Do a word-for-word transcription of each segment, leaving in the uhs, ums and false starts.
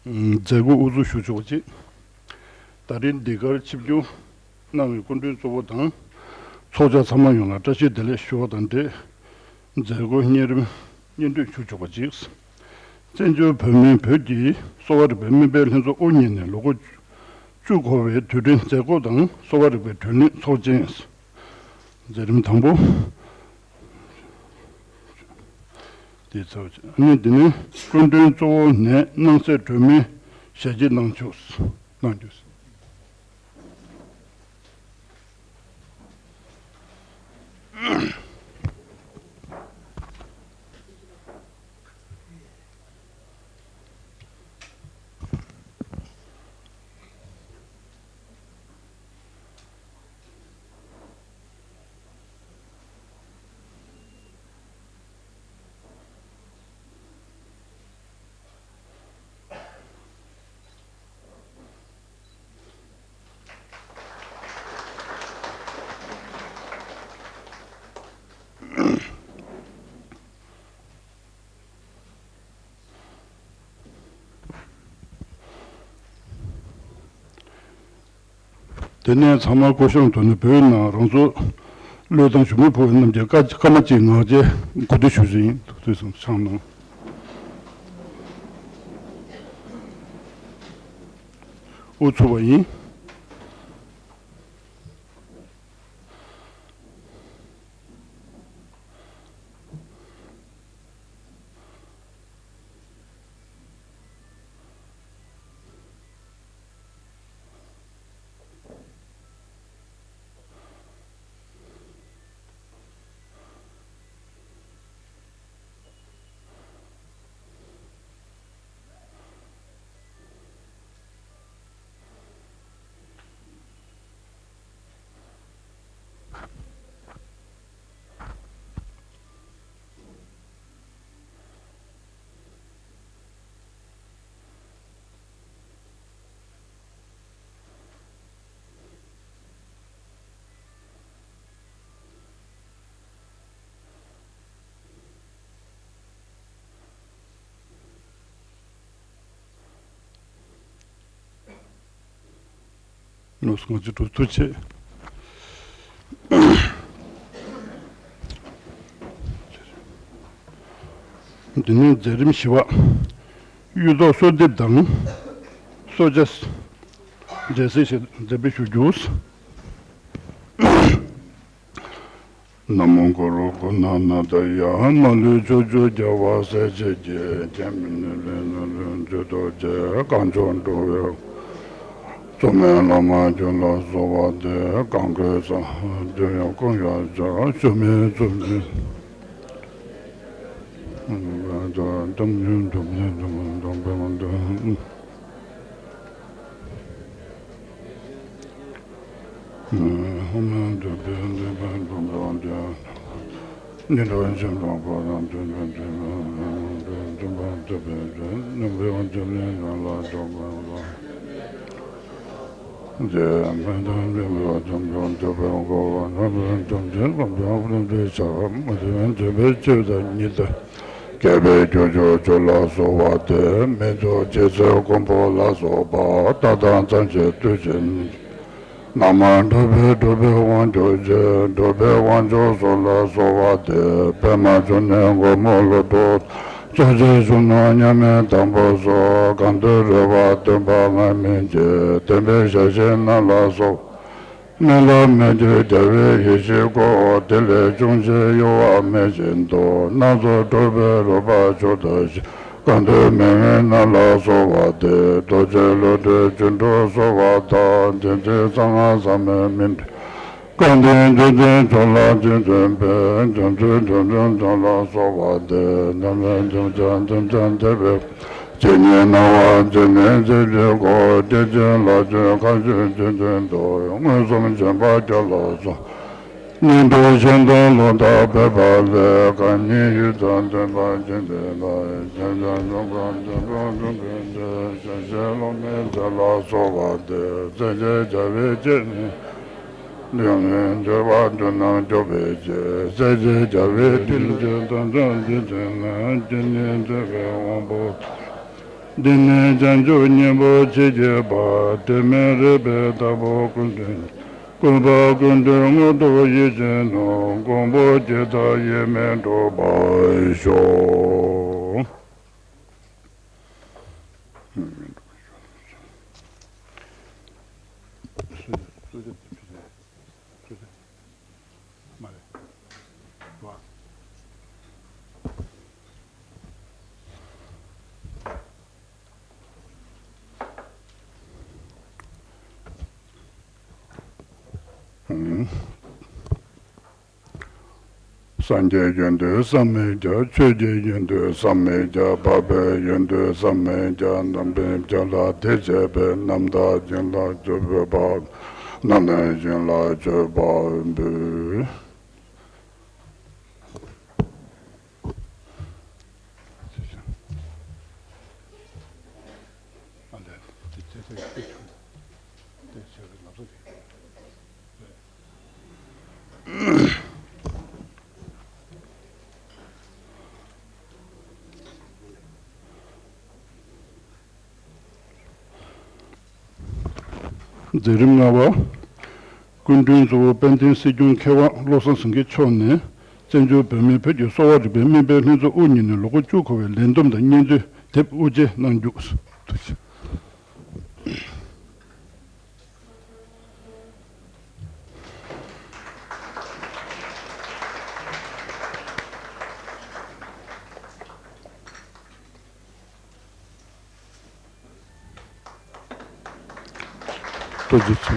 མཛད་སྒོ་དབུ་འཛུགས་ཞུ་ཆོག་པ་བྱེད། ད་རིང་འདི་གར་ཆིབས་བསྒྱུར་གནང་བའི་སྐུ་མགྲོན་གཙོ་བོ་དང་། ཚོགས་བཅར་ཚང་མ་ཡོངས་ལ་བཀྲ་ཤིས་བདེ་ལེགས་ཞུ་བ་དང་འབྲེལ། མཛད་སྒོའི་སྙན་རིམ་སྙན་སྒྲོན་ཞུ་ཆོག་པ་བྱེད། བཙན་བྱོལ་བོད་མིའི་བོད་ཀྱི་གསོ་བ་རིག་པའི་སྨན་པའི་ལྷན་ཚོགས་དབུ་བརྙེས་ནས་ལོ་ངོ་བཅུ་འཁོར་བའི་དུས་དྲན་མཛད་སྒོ་དང་གསོ་བ་རིག་པའི་བགྲོ་གླེང་ཚོགས་ཆེན། མཛད་རིམ་དང་པོ། དེ་ཚོ་ཨ་ནི་འདི་ནི་སྐུ་མགྲོན་གཙོ་བོ་ནས་སྣང་གསལ་སྒྲོན་མེའི་ཞལ་འབྱེད་གནང་ཆོག་གནང་རྒྱུ། དེ་ནས་ཚང་མ་སྐུ་གཤེགས་དོན་ནི་བོད་ནང་རང་སྲོག་བློས་བཏང་ཞུ་མི་ཕོ་བ་རྣམས་ཀྱི་བཀའ་བཀའ་མ་གཅིག་ངག་བཅད་གོ་སྒྲིག་ཞུ་རྒྱུ་ཡིན། དུས་སང་ཆང་གནང་། དབུ་ཚུགས་པ་ཡིན། ནོར་སོང་ཅི་འགྲོ་ཐུགས་ཆེ། འདི་ནས་མཛད་རིམ་བཞི་པ། གཡུ་ཐོག་གསོལ་འདེབས་དང་། གསོལ་ཇ། འབྲས་སིལ་ཞིག་འདེབས་པའི་ཞུ་རྒྱུ། ན་མོ་གུ་རུ་གུ་ན་ན་ད་ཡ། མ་ལུས་ཕྱོགས་བཅུར་རྒྱལ་བ་སྲས་བཅས་ཀྱི། སྐྱེ་མེད་ནས་ལས་ནོར་ལོངས་སྤྱོད་རྡོ་རྗེ། གང་བྱོ་འགྲོ་བའི་གཙོ་མོའི་བླ་མ་ཁྱོད་ལ་གསོལ་བ་འདེབས། གང་གོས་ས་འདིར་ཡང་སྐུ་ཡང་བྱོན། ཞུ་མི་ཚུགས་པའི་དམ་ཆོས་འདུལ་བའི་དམ་པའི་དམ། ནི་འགྲོ་ཆེན་དང་འཁོར་དང་མཐུན་པའི་དོན། རྣམ་པར་དག་པའི་དོན་ལ་སོགས་པ་ལ། རྗེ་མི་ལྡན་མི་འགྲོ་དམ་ཆོས་འདུལ་བའི་འཁོར། རྣམ་པར་དག་པའི་དམ་ཆོས་སྒོམ་པའི་ཕུན་སུམ་ཚོགས་པའི་ཞབས། མི་ལྡན་འདུལ་བའི་སྤྱོད་དང་ཉི་ཟླ། བསྐལ་པའི་རྒྱུ་སྦྱོར་ཆོས་ལ་གསོལ་བ་འདེབས། མི་ཚོགས་རྗེ་བཙུན་མགོན་པོ་ལ་སོགས་པ། ལྟ་སྟངས་ཙམ་ཞིག་བསྟོད་ཕྱིར་ནི། ནམ་མཁའ་འགྲོ་བའི་འགྲོ་བའི་དབང་ཕྱུག་རྗེ། འགྲོ་བའི་དབང་ཕྱུག་གསུམ་ལ་གསོལ་བ་འདེབས། པདྨ་འབྱུང་གནས་མགོན་པོ་ཀླུ་གཙུག་གཙོ་ཆེན་གཞོན་ནུ་མཉམ་མེད་དམ་པ་སོགས། གང་འདུལ་རོལ་པ་སྟོན་པ་ལྔ་མིན་གྱི། བདེན་པའི་ཞལ་བཞེས་རྣམས་ལ་གསོལ། སྨོན་ལམ་མི་བསྐྱོད་རྒྱལ་བའི་ཡེ་ཤེས་སྐུ། དེ་ལས་བྱུང་ཞིང་གཡོ་བ་མེད་བཞིན་དུ། སྣ་ཚོགས་འགྲོ་བའི་རོལ་པ་མཆོག་ལྟ་ཞིང་། གང་འདུལ་མི་མངོན་རྣམས་ལ་གསོལ་བ་འདེབས། རྡོ་རྗེ་བློ་གྲོས་སྤྱི་སྒྲོག་གསོལ་བ་དང་། བདེན་ཚིག་གསང་སྔགས་ཟབ་མོའི་སྨིན་གྲོལ། སྐལ་ལྡན་འདུལ་བའི་ཕྱོགས་ལ་རྗེ་བཙུན་པས། འཇམ་རྩུབ་འཇམ་རྩུབ་འཇོམས་ལ་གསོལ་བ་འདེབས། འཇམ་དཔལ་འཇམ་རྩུབ་འཇམ་རྩུབ་འདེབས་པའི། ཇི་སྙེད་སྣང་བ་ཇི་སྙེད་མཛད་པའི་སྐུ། སྐྱེ་ཆེན་ལ་སྤྱོད་ཁ་ཆོས་རྗེ་བཙུན་སྟོབས། མངོན་སུམ་བྱོན་པ་ཁྱོད་ལ་གསོལ། སྙན་དུ་ཞུས་དང་ལུང་དང་ཕེབས་པ་ལས། གང་ཉིད་ཡུལ་དང་བསྟན་པ་ཅི་འདྲ་ལ། ཞལ་བྱང་ལུང་པ་འདི་དག་འགྲུབ་པའི་ཕྱིར། ཞལ་བཞེས་སློབ་མའི་ཚོགས་ལ་གསོལ་བ་འདེབས། སྲས་བཅས་རྒྱལ་བའི་སྤྱན་ནི། འདུལ་བའི་འདུལ་བ་མཐུ་རྣམས་སྐྱོབ་པའི་ཕྱིར། སྲས་བཅས་རྒྱལ་བའི་སྤྲིན་གྱི་དམ་ལྕོག་འདི་ཚེ་ན། ཇི་སྙེད་འདུལ་བའི་དབང་པོ། འདི་ནི་བྱང་ཆུབ་སྙིང་པོ་ཇི་སྙེད་པ། དེ་མིན་རིག་པའི་བདག་པོ་ཀུན་ཀུན་པ་ཀུན་འདུས་དངོས་གྲུབ་ཡིད་བཞིན་ནོར། མགོན་པོ་ཇི་ལྟར་ཡིད་མི་འཕྲོག་པར་ཤོག། སངས་རྒྱས་ཡོན་ཏན་བསམ་མི་ཁྱབ། ཆོས་ཀྱི་ཡོན་ཏན་བསམ་མི་ཁྱབ། འཕགས་པའི་ཡོན་ཏན་བསམ་མི་ཁྱབ། ནམ་མཁའི་ལ་དེ་བྱས་པའི། རྣམ་དག་བྱིན་རླབས་ཆུ་བོའི་བབས། རྣམ་ལྡན་བྱིན་རླབས་མཆོད་པ་འབུལ། མཛད་རིམ་ལྔ་པ། སྐུ་མགྲོན་གཙོ་བོ་དཔལ་ལྡན་སྲིད་སྐྱོང་མཁས་དབང་བློ་བཟང་སེང་གེ་མཆོག་ནས། བཙན་བྱོལ་བོད་མིའི་བོད་ཀྱི་གསོ་བ་རིག་པའི་སྨན་པའི་ལྷན་ཚོགས་དབུ་བརྙེས་ནས་ལོ་འཁོར་བཅུ་འཁོར་བའི་ལས་བསྡོམས་དང་སྙན་ཚིག་དེབ་དབུ་འབྱེད་གནང་རྒྱུ། ཐུགས་རྗེ་ཆེ། ཐུགས་རྗེ་ཆེ།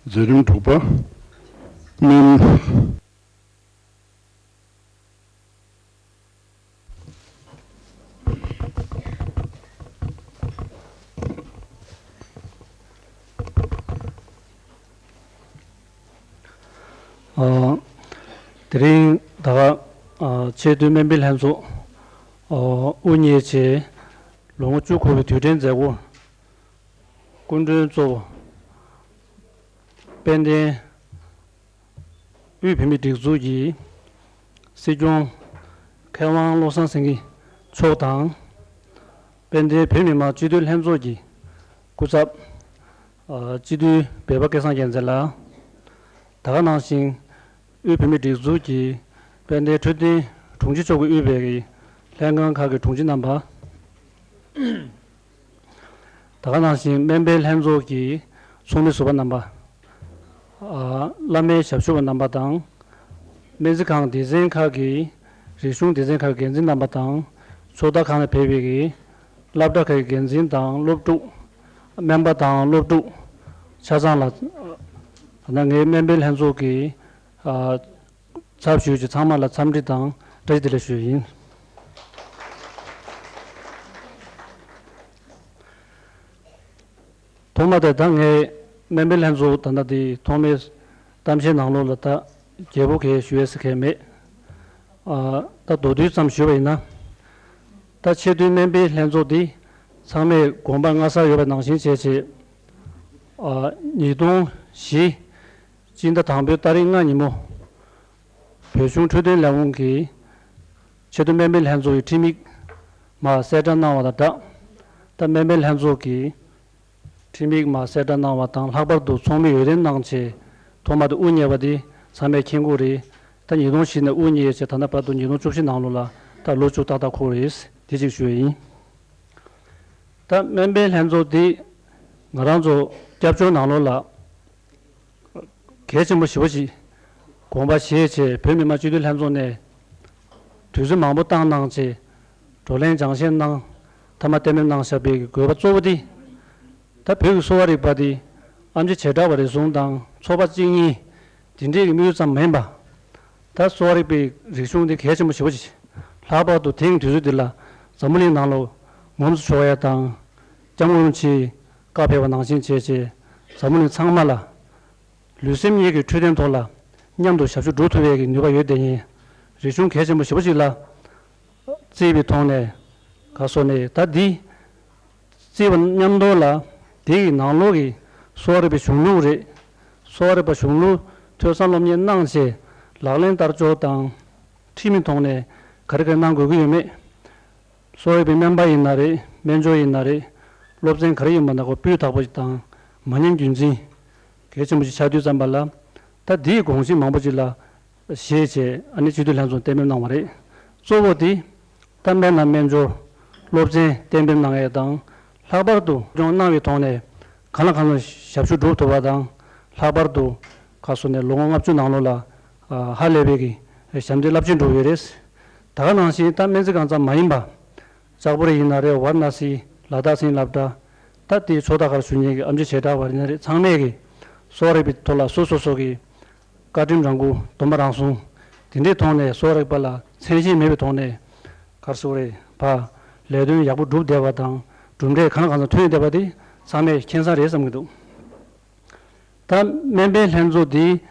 མཛད་རིམ་དྲུག་པ། སྨན། ཨ། དེ་རིང་ད་ག་ཨ། ཆེས་མཐོའི་སྨན་པའི་ལྷན་ཚོགས་ཨ། དབུ་བརྙེས་བྱས་ལོ་ངོ་བཅུ་འཁོར་བའི་དུས་དྲན་མཛད་སྒོ། སྐུ་མགྲོན་གཙོ་བོ་དཔལ་ལྡན་དབུས་བོད་མིའི་སྒྲིག་འཛུགས་ཀྱི་སྲིད་སྐྱོང་མཁས་དབང་བློ་བཟང་སེང་གེ་མཆོག་དང་། དཔལ་ལྡན་བོད་མི་མང་སྤྱི་འཐུས་ལྷན་ཚོགས་ཀྱི་སྐུ་ཚབ་ཨ། སྤྱི་འཐུས་འབེལ་པ་སྐལ་བཟང་རྒྱལ་མཚན་ལགས། ད་ག་ནང་བཞིན་དབུས་བོད་མིའི་སྒྲིག་འཛུགས་ཀྱི་དཔལ་ལྡན་འཕྲོད་བསྟེན་དྲུང་ཆེ་མཆོག་གིས་དབུས་པའི་ལྷན་ཁང་ཁག་གི་དྲུང་ཆེ་རྣམ་པ། ད་ག་ནང་བཞིན་སྨན་པའི་ལྷན་ཚོགས་ཀྱི་ཚོགས་མི་ཟུར་པ་རྣམ་པ། ཨ། བླ་སྨན་ཞབས་ཞུ་བ་རྣམ་པ་དང་། སྨན་རྩིས་ཁང་སྡེ་ཚན་ཁག་གི་རིག་གཞུང་སྡེ་ཚན་ཁག་གི་འགན་འཛིན་རྣམ་པ་དང་། ཕྱོགས་མཐའ་ཁག་ནས་ཕེབས་པའི་གི་སློབ་གྲྭ་ཁག་གི་འགན་འཛིན་དང་སློབ་ཕྲུག་སྨན་པ་དང་སློབ་ཕྲུག་ཆ་ཚང་ལ། ད་ནངས་སྨན་པའི་ལྷན་ཚོགས་ཀྱི་ཨ། ཚབ་ཞུས་ཀྱི་ཚང་མ་ལ་འཚམས་འདྲི་དང་བཀྲ་ཤིས་བདེ་ལེགས་ཞུ་ཡིན། ཐོག་མ་དེ་ད་ངས་སྨན་པའི་ལྷན་ཚོགས་ད་ལྟ་དེ་ཐོག་མའི་གཏམ་བཤད་ནང་ལོགས་ལ་ད་རྒྱས་པོ་གས་ཞུ་ཡས་ཟེར་མཁན་མེད། ཨ། ད་མདོར་བསྡུས་ཙམ་ཞུས་པ་ཡིན་ན། ད་ཆེས་མཐོའི་སྨན་པའི་ལྷན་ཚོགས་འདི་ཚང་མས་དགོངས་པ་མངའ་གསལ་ཡོད་པ་ནང་བཞིན་བྱས་བྱས། ཨ། ཉིས་སྟོང་བཞི་སྤྱི་ཟླ་དང་པོའི་ཏ་རིག་ལྔ་ཉིན་མོ། བོད་གཞུང་འཕྲོད་བསྟེན་ལས་ཁུངས་ཀྱིས་ཆེས་མཐོའི་སྨན་པའི་ལྷན་ཚོགས་ཀྱི་ཁྲིམས་ཡིག་མར་གསལ་བསྒྲགས་གནང་བ་དང་སྦྲགས། ད་སྨན་པའི་ལྷན་ཚོགས་ཀྱི་ཁྲིམས་ཡིག་མར་གསལ་བསྒྲགས་གནང་བ་དང་། ལྷག་པར་དུ་ཚོགས་མི་འོས་འདེམས་གནང་བྱས་ཐོག་མ་དེ་དབུ་བརྙེས་པ་དེ་ཚང་མས་མཁྱེན་གྱི་ཡོད་རེད། ད་ཉིས་སྟོང་བཞི་ནས་དབུ་བརྙེས་བྱས་ད་ལྟ་བར་དུ་ཉིས་སྟོང་བཅུ་བཞི་ནང་ལོགས་ལ་ད་ལོ་བཅུ་ཏག་ཏག་འཁོར་རེད། དེ་གཅིག་ཞུ་ཡས་ཡིན། ད་སྨན་པའི་ལྷན་ཚོགས་འདི་ང་རང་ཚོ་སྐྱབས་བཅོལ་ནང་ལོགས་ལ་གལ་ཆེན་པོ་ཞེ་པོ་ཅིག་དགོངས་པ་བཞེས་བྱས། བོད་མི་མང་སྤྱི་འཐུས་ལྷན་ཚོགས་ནས་དུས་ཚོད་མང་པོ་བཏང་གནང་བྱས། བགྲོ་གླེང་སྦྱང་བཤད་གནང་། མཐའ་མ་གཏན་འབེབས་གནང་བཞག་པའི་དགོས་པ་གཙོ་བོ་འདི། ད་བོད་ཀྱི་གསོ་བ་རིག་པ་འདི་ཨེམ་ཆི་བྱེ་བྲག་པ་རེ་ཟུང་དང་ཚོགས་པ་གཅིག་གཉིས་དེ་འདྲའི་གི་དམིགས་ཡུལ་ཙམ་མིན་པ། ད་གསོ་བ་རིག་པའི་རིག་གཞུང་འདི་གལ་ཆེན་པོ་ཞེ་པོ་ཅིག་ལྷག་པར་དུ་དེང་དུས་ཚོད་འདི་ལ་འཛམ་བུ་གླིང་ནང་ལ་ངོམ་སུ་ཆོག་ཡ་དང་། སྐྱབས་མགོན་རིན་པོ་ཆེས་བཀའ་ཕེབས་པ་ནང་བཞིན་བྱས་བྱས་འཛམ་བུ་གླིང་ཚང་མ་ལ་ལུས་སེམས་གཉིས་ཀྱི་འཕྲོད་བསྟེན་ཐོག་ལ་མཉམ་དུ་ཞབས་ཞུ་སྒྲུབ་ཐུབ་པའི་གི་ནུས་པ་ཡོད་བསྡད་མཁན་རིག་གཞུང་གལ་ཆེན་པོ་ཞེ་པོ་ཅིག་ལ་བརྩིས་པའི་ཐོག་ནས། ག་སོ་ནས་ད་འདི་བརྩིས་པ་མཉམ་དུ་ལ་དེ་ཡི་ནང་ལོགས་ཀྱི་ གསོ་བ་རིག་པའི་གཞུང་ལུགས་རེད། གསོ་བ་རིག་པ་གཞུང་ལུགས་ཐོས་བསམ་སློབ་གཉེར་གནང་བྱས་ལག་ལེན་བསྟར་ཕྱོགས་དང་ཁྲིམས་མི་ཐོག་ནས་ག་རེ་ག་རེ་གནང་དགོས་ཀྱི་ཡོད་མེད། གསོ་བ་རིག་པའི་སྨན་པ་ཡིན་ན་རེད། སྨན་སྦྱོར་ཡིན་ན་རེད། སློབ་ཚན་ག་རེ་ཡིན་པ་ན་ཁོ་སྤུས་དག་པོ་ཞིག་དང་མ་ཉམས་རྒྱུན་འཛིན་གལ་ཆེན་པོ་ཞིག་ཆགས་དུས་ཙམ་པ་ལ། ད་འདིའི་དགོངས་གཞི་མང་པོ་ཅིག་ལ་བཞེས་བྱས་ཨ་ནི་སྤྱི་འཐུས་ལྷན་ཚོགས་གཏན་འབེབས་གནང་བ་རེད། གཙོ་བོ་དེ་ད་སྨན་དང་སྨན་སྦྱོར་སློབ་ཚན་གཏན་འབེབས་གནང་ཡས་དང་། ལྷག་པར་དུ་སྦྱོང་གནང་བའི་ཐོག་ནས་གང་ལ་གང་འཚམ་ཞབས་ཞུ་སྒྲུབ་ཐུབ་པ་དང་། ལྷག་པར་དུ་ཁ་སོ་ནས་ལོ་ངོ་ལྔ་བཅུ་ནང་ལོགས་ལ་ཨ་ཧ་ལས་པའི་གི་ཞབས་འདེགས་རླབས་ཆེན་བསྒྲུབས་ཡོད་རེད། ད་ག་ནང་བཞིན་ད་སྨན་རྩིས་ཁང་ཙམ་མ་ཡིན་པ། ལྕགས་པོ་རི་ཡིན་ན་རེད། ཝཱ་ར་ཎ་སི། ལ་དྭགས་སིན་སློབ་གྲྭ། ད་ལྟའི་ཕྱོགས་མཐའ་ཁག་ལ་བཞུགས་མཁན་གྱི་ཨེམ་ཆི་བྱེ་བྲག་པ་ཡིན་ན་རེད། ཚང་མས་ཀྱི་གསོ་བ་རིག་པའི་ཐོག་ལ་སོ་སོ་སོ་གི་བཀའ་དྲིན་རང་འགུལ། སྡོམ་པ་རང་སྲུང་། དེ་འདྲའི་ཐོག་ནས་གསོ་བ་རིག་པ་ལ་མཚན་ཞེན་མེད་པའི་ཐོག་ནས་ག་རེ་ཟེར་དགོས་རེད་པ། ལས་དོན་ཡག་པོ་སྒྲུབ་བསྡད་པ་དང་གྲུབ་འབྲས་གང་ལ་གང་འཚམ་ཐོན་བསྡད་པ་དེ་ཚང་མས་མཁྱེན་གསལ་རེད་བསམ་གྱི་འདུག་ད་སྨན་པའི་ལྷན་ཚོགས་འདི་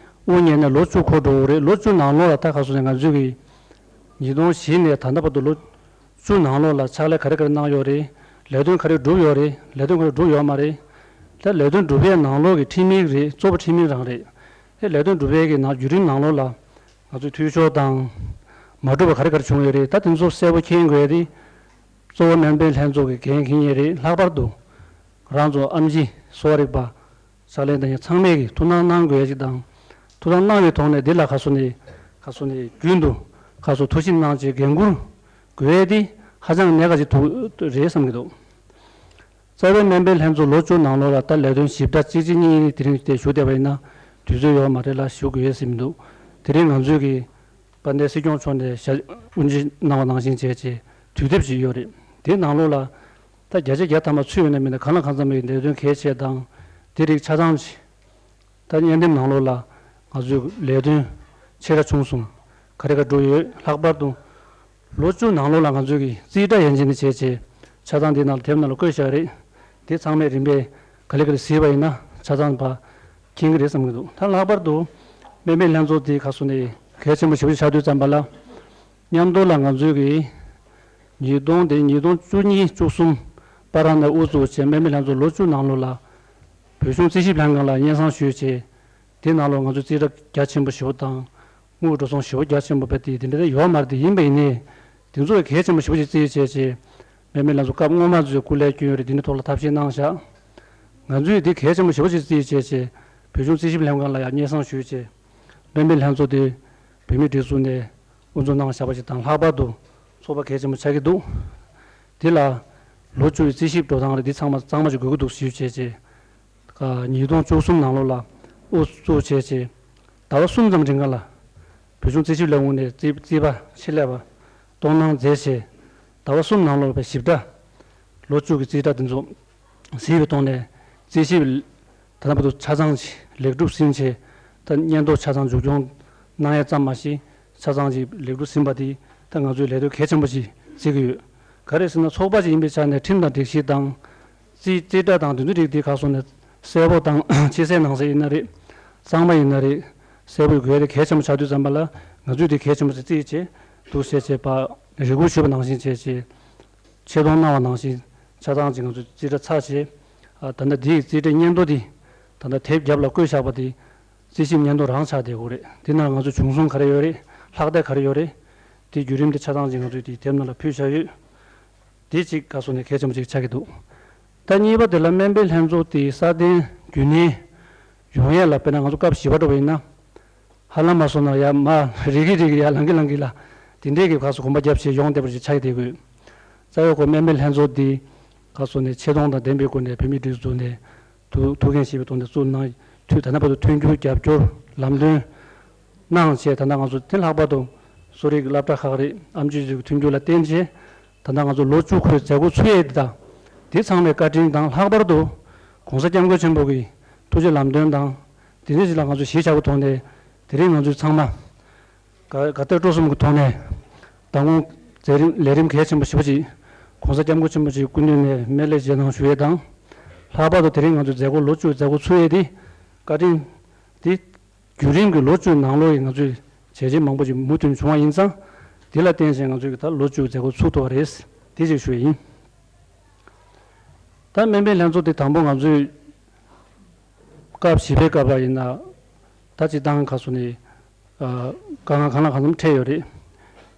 དབུ་བརྙེས་ནས་ལོ་བཅུ་འཁོར་འགྲོ་གི་རེད། ལོ་བཅུ་ནང་ལོགས་ལ་ད་ག་རེ་ཟེར་ན་ང་ཚོས་ཀྱི་ཉིས་སྟོང་བཞི་ནས་ད་ལྟ་བར་དུ་ལོ་བཅུ་ནང་ལོགས་ལ་ཕྱག་ལས་ག་རེ་ག་རེ་གནང་ཡོད་རེད། ལས་དོན་ག་རེ་སྒྲུབ་ཡོད་རེད། ལས་དོན་ག་རེ་སྒྲུབ་ཡོད་མ་རེད། ད་ལས་དོན་སྒྲུབ་པའི་ནང་ལོགས་ཀྱི་ཁྲིམས་ཡིག་རེད། གཙོ་བོ་ཁྲིམས་ཡིག་རང་རེད། ཨེ་ལས་དོན་སྒྲུབ་པའི་གི་ནང་བརྒྱུད་རིམ་ནང་ལོགས་ལ་ང་ཚོས་འཐུས་ཤོར་དང་མ་འགྲུབ་པ་ག་རེ་ག་རེ་བྱུང་ཡོད་རེད། ད་དེ་ཚོ་གསལ་པོ་མཁྱེན་དགོས་ཡ་དེ་གཙོ་བོ་སྨན་པའི་ལྷན་ཚོགས་ཀྱི་འགན་འཁྱེར་མཁན་རེད། ལྷག་པར་དུ་རང་ཚོ་ཨེམ་ཆི་གསོ་བ་རིག་པ་ཕྱག་ལས་གནང་མཁན་ཚང་མས་ཀྱི་ཐུགས་སྣང་གནང་དགོས་ཡ་ཅིག་དང་། ཐུགས་སྣང་གནང་བའི་ཐོག་ནས་འདི་ལ་ཁ་སོ་ནས་ཁ་སོ་ནས་རྒྱུན་དུ་ཁ་སོ་ཐུགས་ཞིབ་གནང་བྱས་འགན་འཁུར་དགོས་ཡ་དེ་ཧ་ཅང་གནད་འགག་ཅིག་ཐུག་རེད་བསམ་གྱི་འདུག་རྩ་བའི་སྨན་པའི་ལྷན་ཚོགས་ལོ་བཅུ་ནང་ལོགས་ལ་ད་ལས་དོན་ཞིབ་ཕྲ་གཅིག་གཅིག་གཉིས་གཉིས་དེ་རིང་དེ་ཞུ་བསྡད་པ་ཡིན་ན་དུས་ཚོད་ཡོད་མ་རེད་ལ་ཞུ་དགོས་ཡས་ཟིན་མི་འདུག་དེ་རིང་ང་ཚོས་ཀྱི་དཔལ་ལྡན་སྲིད་སྐྱོང་མཆོག་ནས་ཞལ་དབུ་འབྱེད་གནང་བ་ནང་བཞིན་བྱས་བྱས་དུས་དེབ་ཅིག་ཡོད་རེད། དེའི་ནང་ལོགས་ལ་ད་བརྒྱ་ཆ་བརྒྱ་ཐམ་པ་ཚུད་ཡོད་ན་མེད་ན་གང་ལ་གང་འཚམ་པའི་ལས་དོན་གལ་ཆེ་དང་དེ་རིགས་ཆ་ཚང་ཅིག་ད་བརྙན་འདེམས་ནང་ལོགས་ལ་ང་ཚོས་ལས་དོན་ཆེ་ཕྲ་ཆུང་གསུམ་ག་རེ་ག་འགྲོ་ཡོད། ལྷག་པར་དུ་ལོ་བཅུ་ནང་ལོགས་ལ་ང་ཚོས་ཀྱི་རྩིས་ཁྲ་ཡན་ཆད་ནས་བྱས་བྱས་ཆ་ཚང་འདི་ནང་ལ་དེབ་ནང་ལ་བཀོད་བཞག་རེད། དེ་ཚང་མས་རིམ་པས་ག་ལེ་ག་ལེ་གཟིགས་པ་ཡིན་ན་ཆ་ཚང་པ་མཁྱེན་གྱི་རེད་བསམ་གྱི་འདུག་ད་ལྷག་པར་དུ་སྨན་པའི་ལྷན་ཚོགས་འདི་ཁ་སོ་ནས་གལ་ཆེན་པོ་ཞེ་པོ་ཅིག་ཆགས་དུས་ཙམ་པ་ལ་མཉམ་དུ་ལ་ང་ཚོས་ཀྱི་ཉིས་སྟོང་དེ་ཉིས་སྟོང་བཅུ་གཉིས་བཅུ་གསུམ་བར་ནས་དབུ་བཙུགས་བྱས་སྨན་པའི་ལྷན་ཚོགས་ལོ་བཅུ་ནང་ལོགས་ལ་བོད་གཞུང་རྩིས་ཞིབ་ལྷན་ཁང་ལ་སྙན་སེང་ཞུས་བྱས། དེ་ནང་ལོགས་ང་ཚོས་རྩིས་ཁྲ་རྒྱ་ཆེན་པོ་ཞེ་པོ་དང་། དངུལ་འགྲོ་སོང་ཞེ་པོ་རྒྱ་ཆེན་པོ་བས་དེ་དེ་འདྲ་ཡོད་མ་རེད། དེ་ཡིན་པ་ཡིན་ནའི། དེ་ཚོ་གལ་ཆེན་པོ་ཞེ་པོ་ཅིག་བརྩིས་བྱས་བྱས། སྨན་པའི་ལྷན་ཚོགས་སྐབས་སྔོན་མ་ཚོས་སྐུ་ལས་བསྐྱོན་ཡོད་རེད། དེ་འདྲ་ཐོག་ལ་ཐབས་ཤེས་གནང་བཞག་ང་ཚོས་དེ་གལ་ཆེན་པོ་ཞེ་པོ་ཅིག་བརྩིས་བྱས་བྱས། བོད་གཞུང་རྩིས་ཞིབ་ལྷན་ཁང་ལ་ཡང་སྙན་སེང་ཞུས་བྱས། སྨན་པའི་ལྷན་ཚོགས་དེ་བོད་མིའི་སྒྲིག་འཛུགས་ནས་དབུ་འཛུགས་གནང་བཞག་པ་ཞིག་དང་ལྷག་པར་དུ་ཚོགས་པ་གལ་ཆེན་པོ་ཆགས་ཀྱི་འདུག་དེ་ལ་ལོ་བཅུ་ཡི་རྩིས་ཞིབ་འགྲོ་སྟངས་རེད། འདི་ཚང་མ་གཙང་མ་ཞིག་དགོས་ཀྱི་འདུག་ཞུས་བྱས་བྱས། ཉིས་སྟོང་བཅུ་གསུམ་ནང་ལོགས་ལ་དབུ་བཙུགས་བྱས་བྱས། ཟླ་བ་གསུམ་ཙམ་རིང་ག་ལ་བོད་གཞུང་རྩིས་ཞིབ་ལས་ཁུངས་ནས་རྩིས་རྩིས་པ་ཆེད་ལས་པ་གཏོང་གནང་མཛད་བྱས། ཟླ་བ་གསུམ་ནང་ལོགས་པའི་ཞིབ་ཕྲ་ལོ་བཅུ་གི་རྩིས་ཁྲ་དེ་ཚོ་གཟིགས་པའི་ཐོག་ནས་རྩིས་ཞིབ་ད་ལྟ་བར་དུ་ཆ་ཚང་ཞིག་ལེགས་གྲུབ་ཟིན་བྱས། ད་སྙན་ཐོ་ཆ་ཚང་མཇུག་སྐྱོང་གནང་ཡས་ཙམ་མ་ཞིག་ཆ་ཚང་ཞིག་ལེགས་གྲུབ་ཟིན་པ་དེ་ད་ང་ཚོའི་ལས་དོན་གལ་ཆེན་པོ་ཞིག་བརྩི་གི་ཡོད། ག་རེ་ཟེར་ན་ཚོགས་པ་ཞིག་ཡིན་པའི་ཆ་ནས་ཁྲིམས་དང་སྒྲིག་གཞི་དང་། རྩིས་རྩིས་ཁྲ་དང་དེ་ཚོའི་རིགས་དེ་ཁ་སོ་ནས་གསལ་པོ་དང་ཕྱི་གསལ་ནང་གསལ་ཡིན་ན་རེད། གཙང་མ་ཡིན་ན་རེད། གསལ་པོ་དགོས་ཡ་དེ་གལ་ཆེན་པོ་ཆགས་དུས་ཙམ་པ་ལ་ང་ཚོས་དེ་གལ་ཆེན་པོ་ཞིག་བརྩིས་བྱས་འདུག་ཟེར་བྱས་པ་རེ་སྐུལ་ཞུས་པ་ནང་བཞིན་བྱས་བྱས། ཆེ་མཐོང་གནང་བ་ནང་བཞིན་ཆ་ཚང་ཅིག་ང་ཚོས་རྩིས་ཁྲ་ཚར་བྱས། ཨ་ད་ལྟ་འདིའི་རྩིས་ཁྲའི་སྙན་ཐོ་འདི་ད་ལྟ་དེབ་རྒྱབ་ལ་བཀོད་བཞག་པ་འདི་རྩིས་ཞིབ་སྙན་ཐོ་རང་ཆགས་བསྡད་ཡོད་རེད། འདི་ནང་ང་ཚོ་བྱུང་སོང་ག་རེ་ཡོད་རེད། ལྷག་བསྡད་ག་རེ་ཡོད་རེད། དེ་བརྒྱུད་རིམ་དེ་ཆ་ཚང་ཅིག་ང་ཚོས་དེའི་དེབ་ནང་ལ་ཕུལ་བཞག་ཡོད། དེ་གཅིག་ག་སོ་ནས་གལ་ཆེན་པོ་ཅིག་ཆགས་ཀྱི་འདུག་ད་གཉིས་པ་དེ་ལ་སྨན་པའི་ལྷན་ཚོགས་དེའི་སྲ་བརྟན་རྒྱུན་གནས་ཡོང་ཡས་ལ་དཔེར་ན་ང་ཚོ་སྐབས་བཞི་པ་འགྲོ་བ་ཡིན་ན། ཧ་ལམ་མ་སོང་ན་ཡ་མ་རིག་གི་རིག་གི་ཡ་ལང་གི་ལང་གི་ལ། དེ་འདྲའི་གི་ཁ་སོ་གོམ་པ་རྒྱབ་བྱས་ཡོང་བསྡད་པ་ཞིག་ཆགས་ཀྱི་བསྡད་དགོས། རྩ་བའི་སྐོར་སྨན་པའི་ལྷན་ཚོགས་འདི་ཁ་སོ་ནས་ཆེ་མཐོང་དང་ལྡན་པའི་སྒོ་ནས་བོད་མིའི་སྒྲིག་འཛུགས་ནས་ཐུགས་ཐུགས་འགན་བཞེས་པའི་ཐོག་ནས་བཙུགས་གནང་དུས་ད་ལྟ་བར་དུ་མཐུན་འགྱུར་རྒྱབ་སྐྱོར་ལམ་སྟོན་གནང་བྱས། ད་ལྟ་ང་ཚོ་དེ་ལྷག་པར་དུ་གསོ་རིག་སློབ་གྲྭ་ཁག་རེད། ཨེམ་ཆི་ཚོའི་མཐུན་འགྱུར་ལ་བརྟེན་བྱས། ད་ལྟ་ང་ཚོ་ལོ་བཅུ་འཁོར་མཛད་སྒོ་ཚུགས་ཡས་འདི་དང་། དེ་ཚང་མའི་བཀའ་དྲིན་དང་། ལྷག་པར་དུ་༸གོང་ས་༸སྐྱབས་མགོན་ཆེན་པོ་གི་ཐུགས་རྗེ་ལམ་སྟོན་དང་། དེ་འདྲ་ཞིག་ལ་ང་ཚོ་གཞིས་ཆགས་པའི་ཐོག་ནས་དེ་རིང་ང་ཚོས་ཚང་མ་དགའ་དགའ་དད་སྤྲོ་གསུམ་གྱི་ཐོག་ནས་མདང་དགོང་མཛད་རིམ་ལས་རིམ་གལ་ཆེན་པོ་ཞེ་པོ་ཅིག་༸གོང་ས་༸སྐྱབས་མགོན་ཆེན་པོ་མཆོག་སྐུ་མདུན་ནས་སྨན་བླའི་རྗེས་གནང་ཞུ་ཡས་དང་། ལྷག་པར་དུ་དེ་རིང་ང་ཚོའི་མཛད་སྒོ་ལོ་བཅུའི་མཛད་སྒོ་ཚུགས་ཡས་དེ་བཀའ་དྲིན་དེ། བརྒྱུད་རིམ་གྱི་ལོ་བཅུའི་ནང་ལོགས་ཀྱི་ང་ཚོས་བྱས་རྗེས་མང་པོ་ཞིག་མུ་མཐུད་བྱུང་བ་ཡིན་ཙང་། དེ་ལ་བརྟེན་བྱས་ང་ཚོས་ད་ལོ་བཅུའི་མཛད་སྒོ་ཚུགས་ཐུབ་པ་རེད། དེ་ཅིག་ཞུ་ཡ་ཡིན། ད་སྨན་པའི་ལྷན་ཚོགས་དེ་དང་པོ་ང་ཚོས་ སྐབས་བཞི་པའི་སྐབས་ལ་ཡིན་ན་ད་སྤྱིར་བཏང་ག་སོ་ནས་དཀའ་ངལ་གང་ལ་གང་འཚམ་འཕྲད་ཡོད་རེད།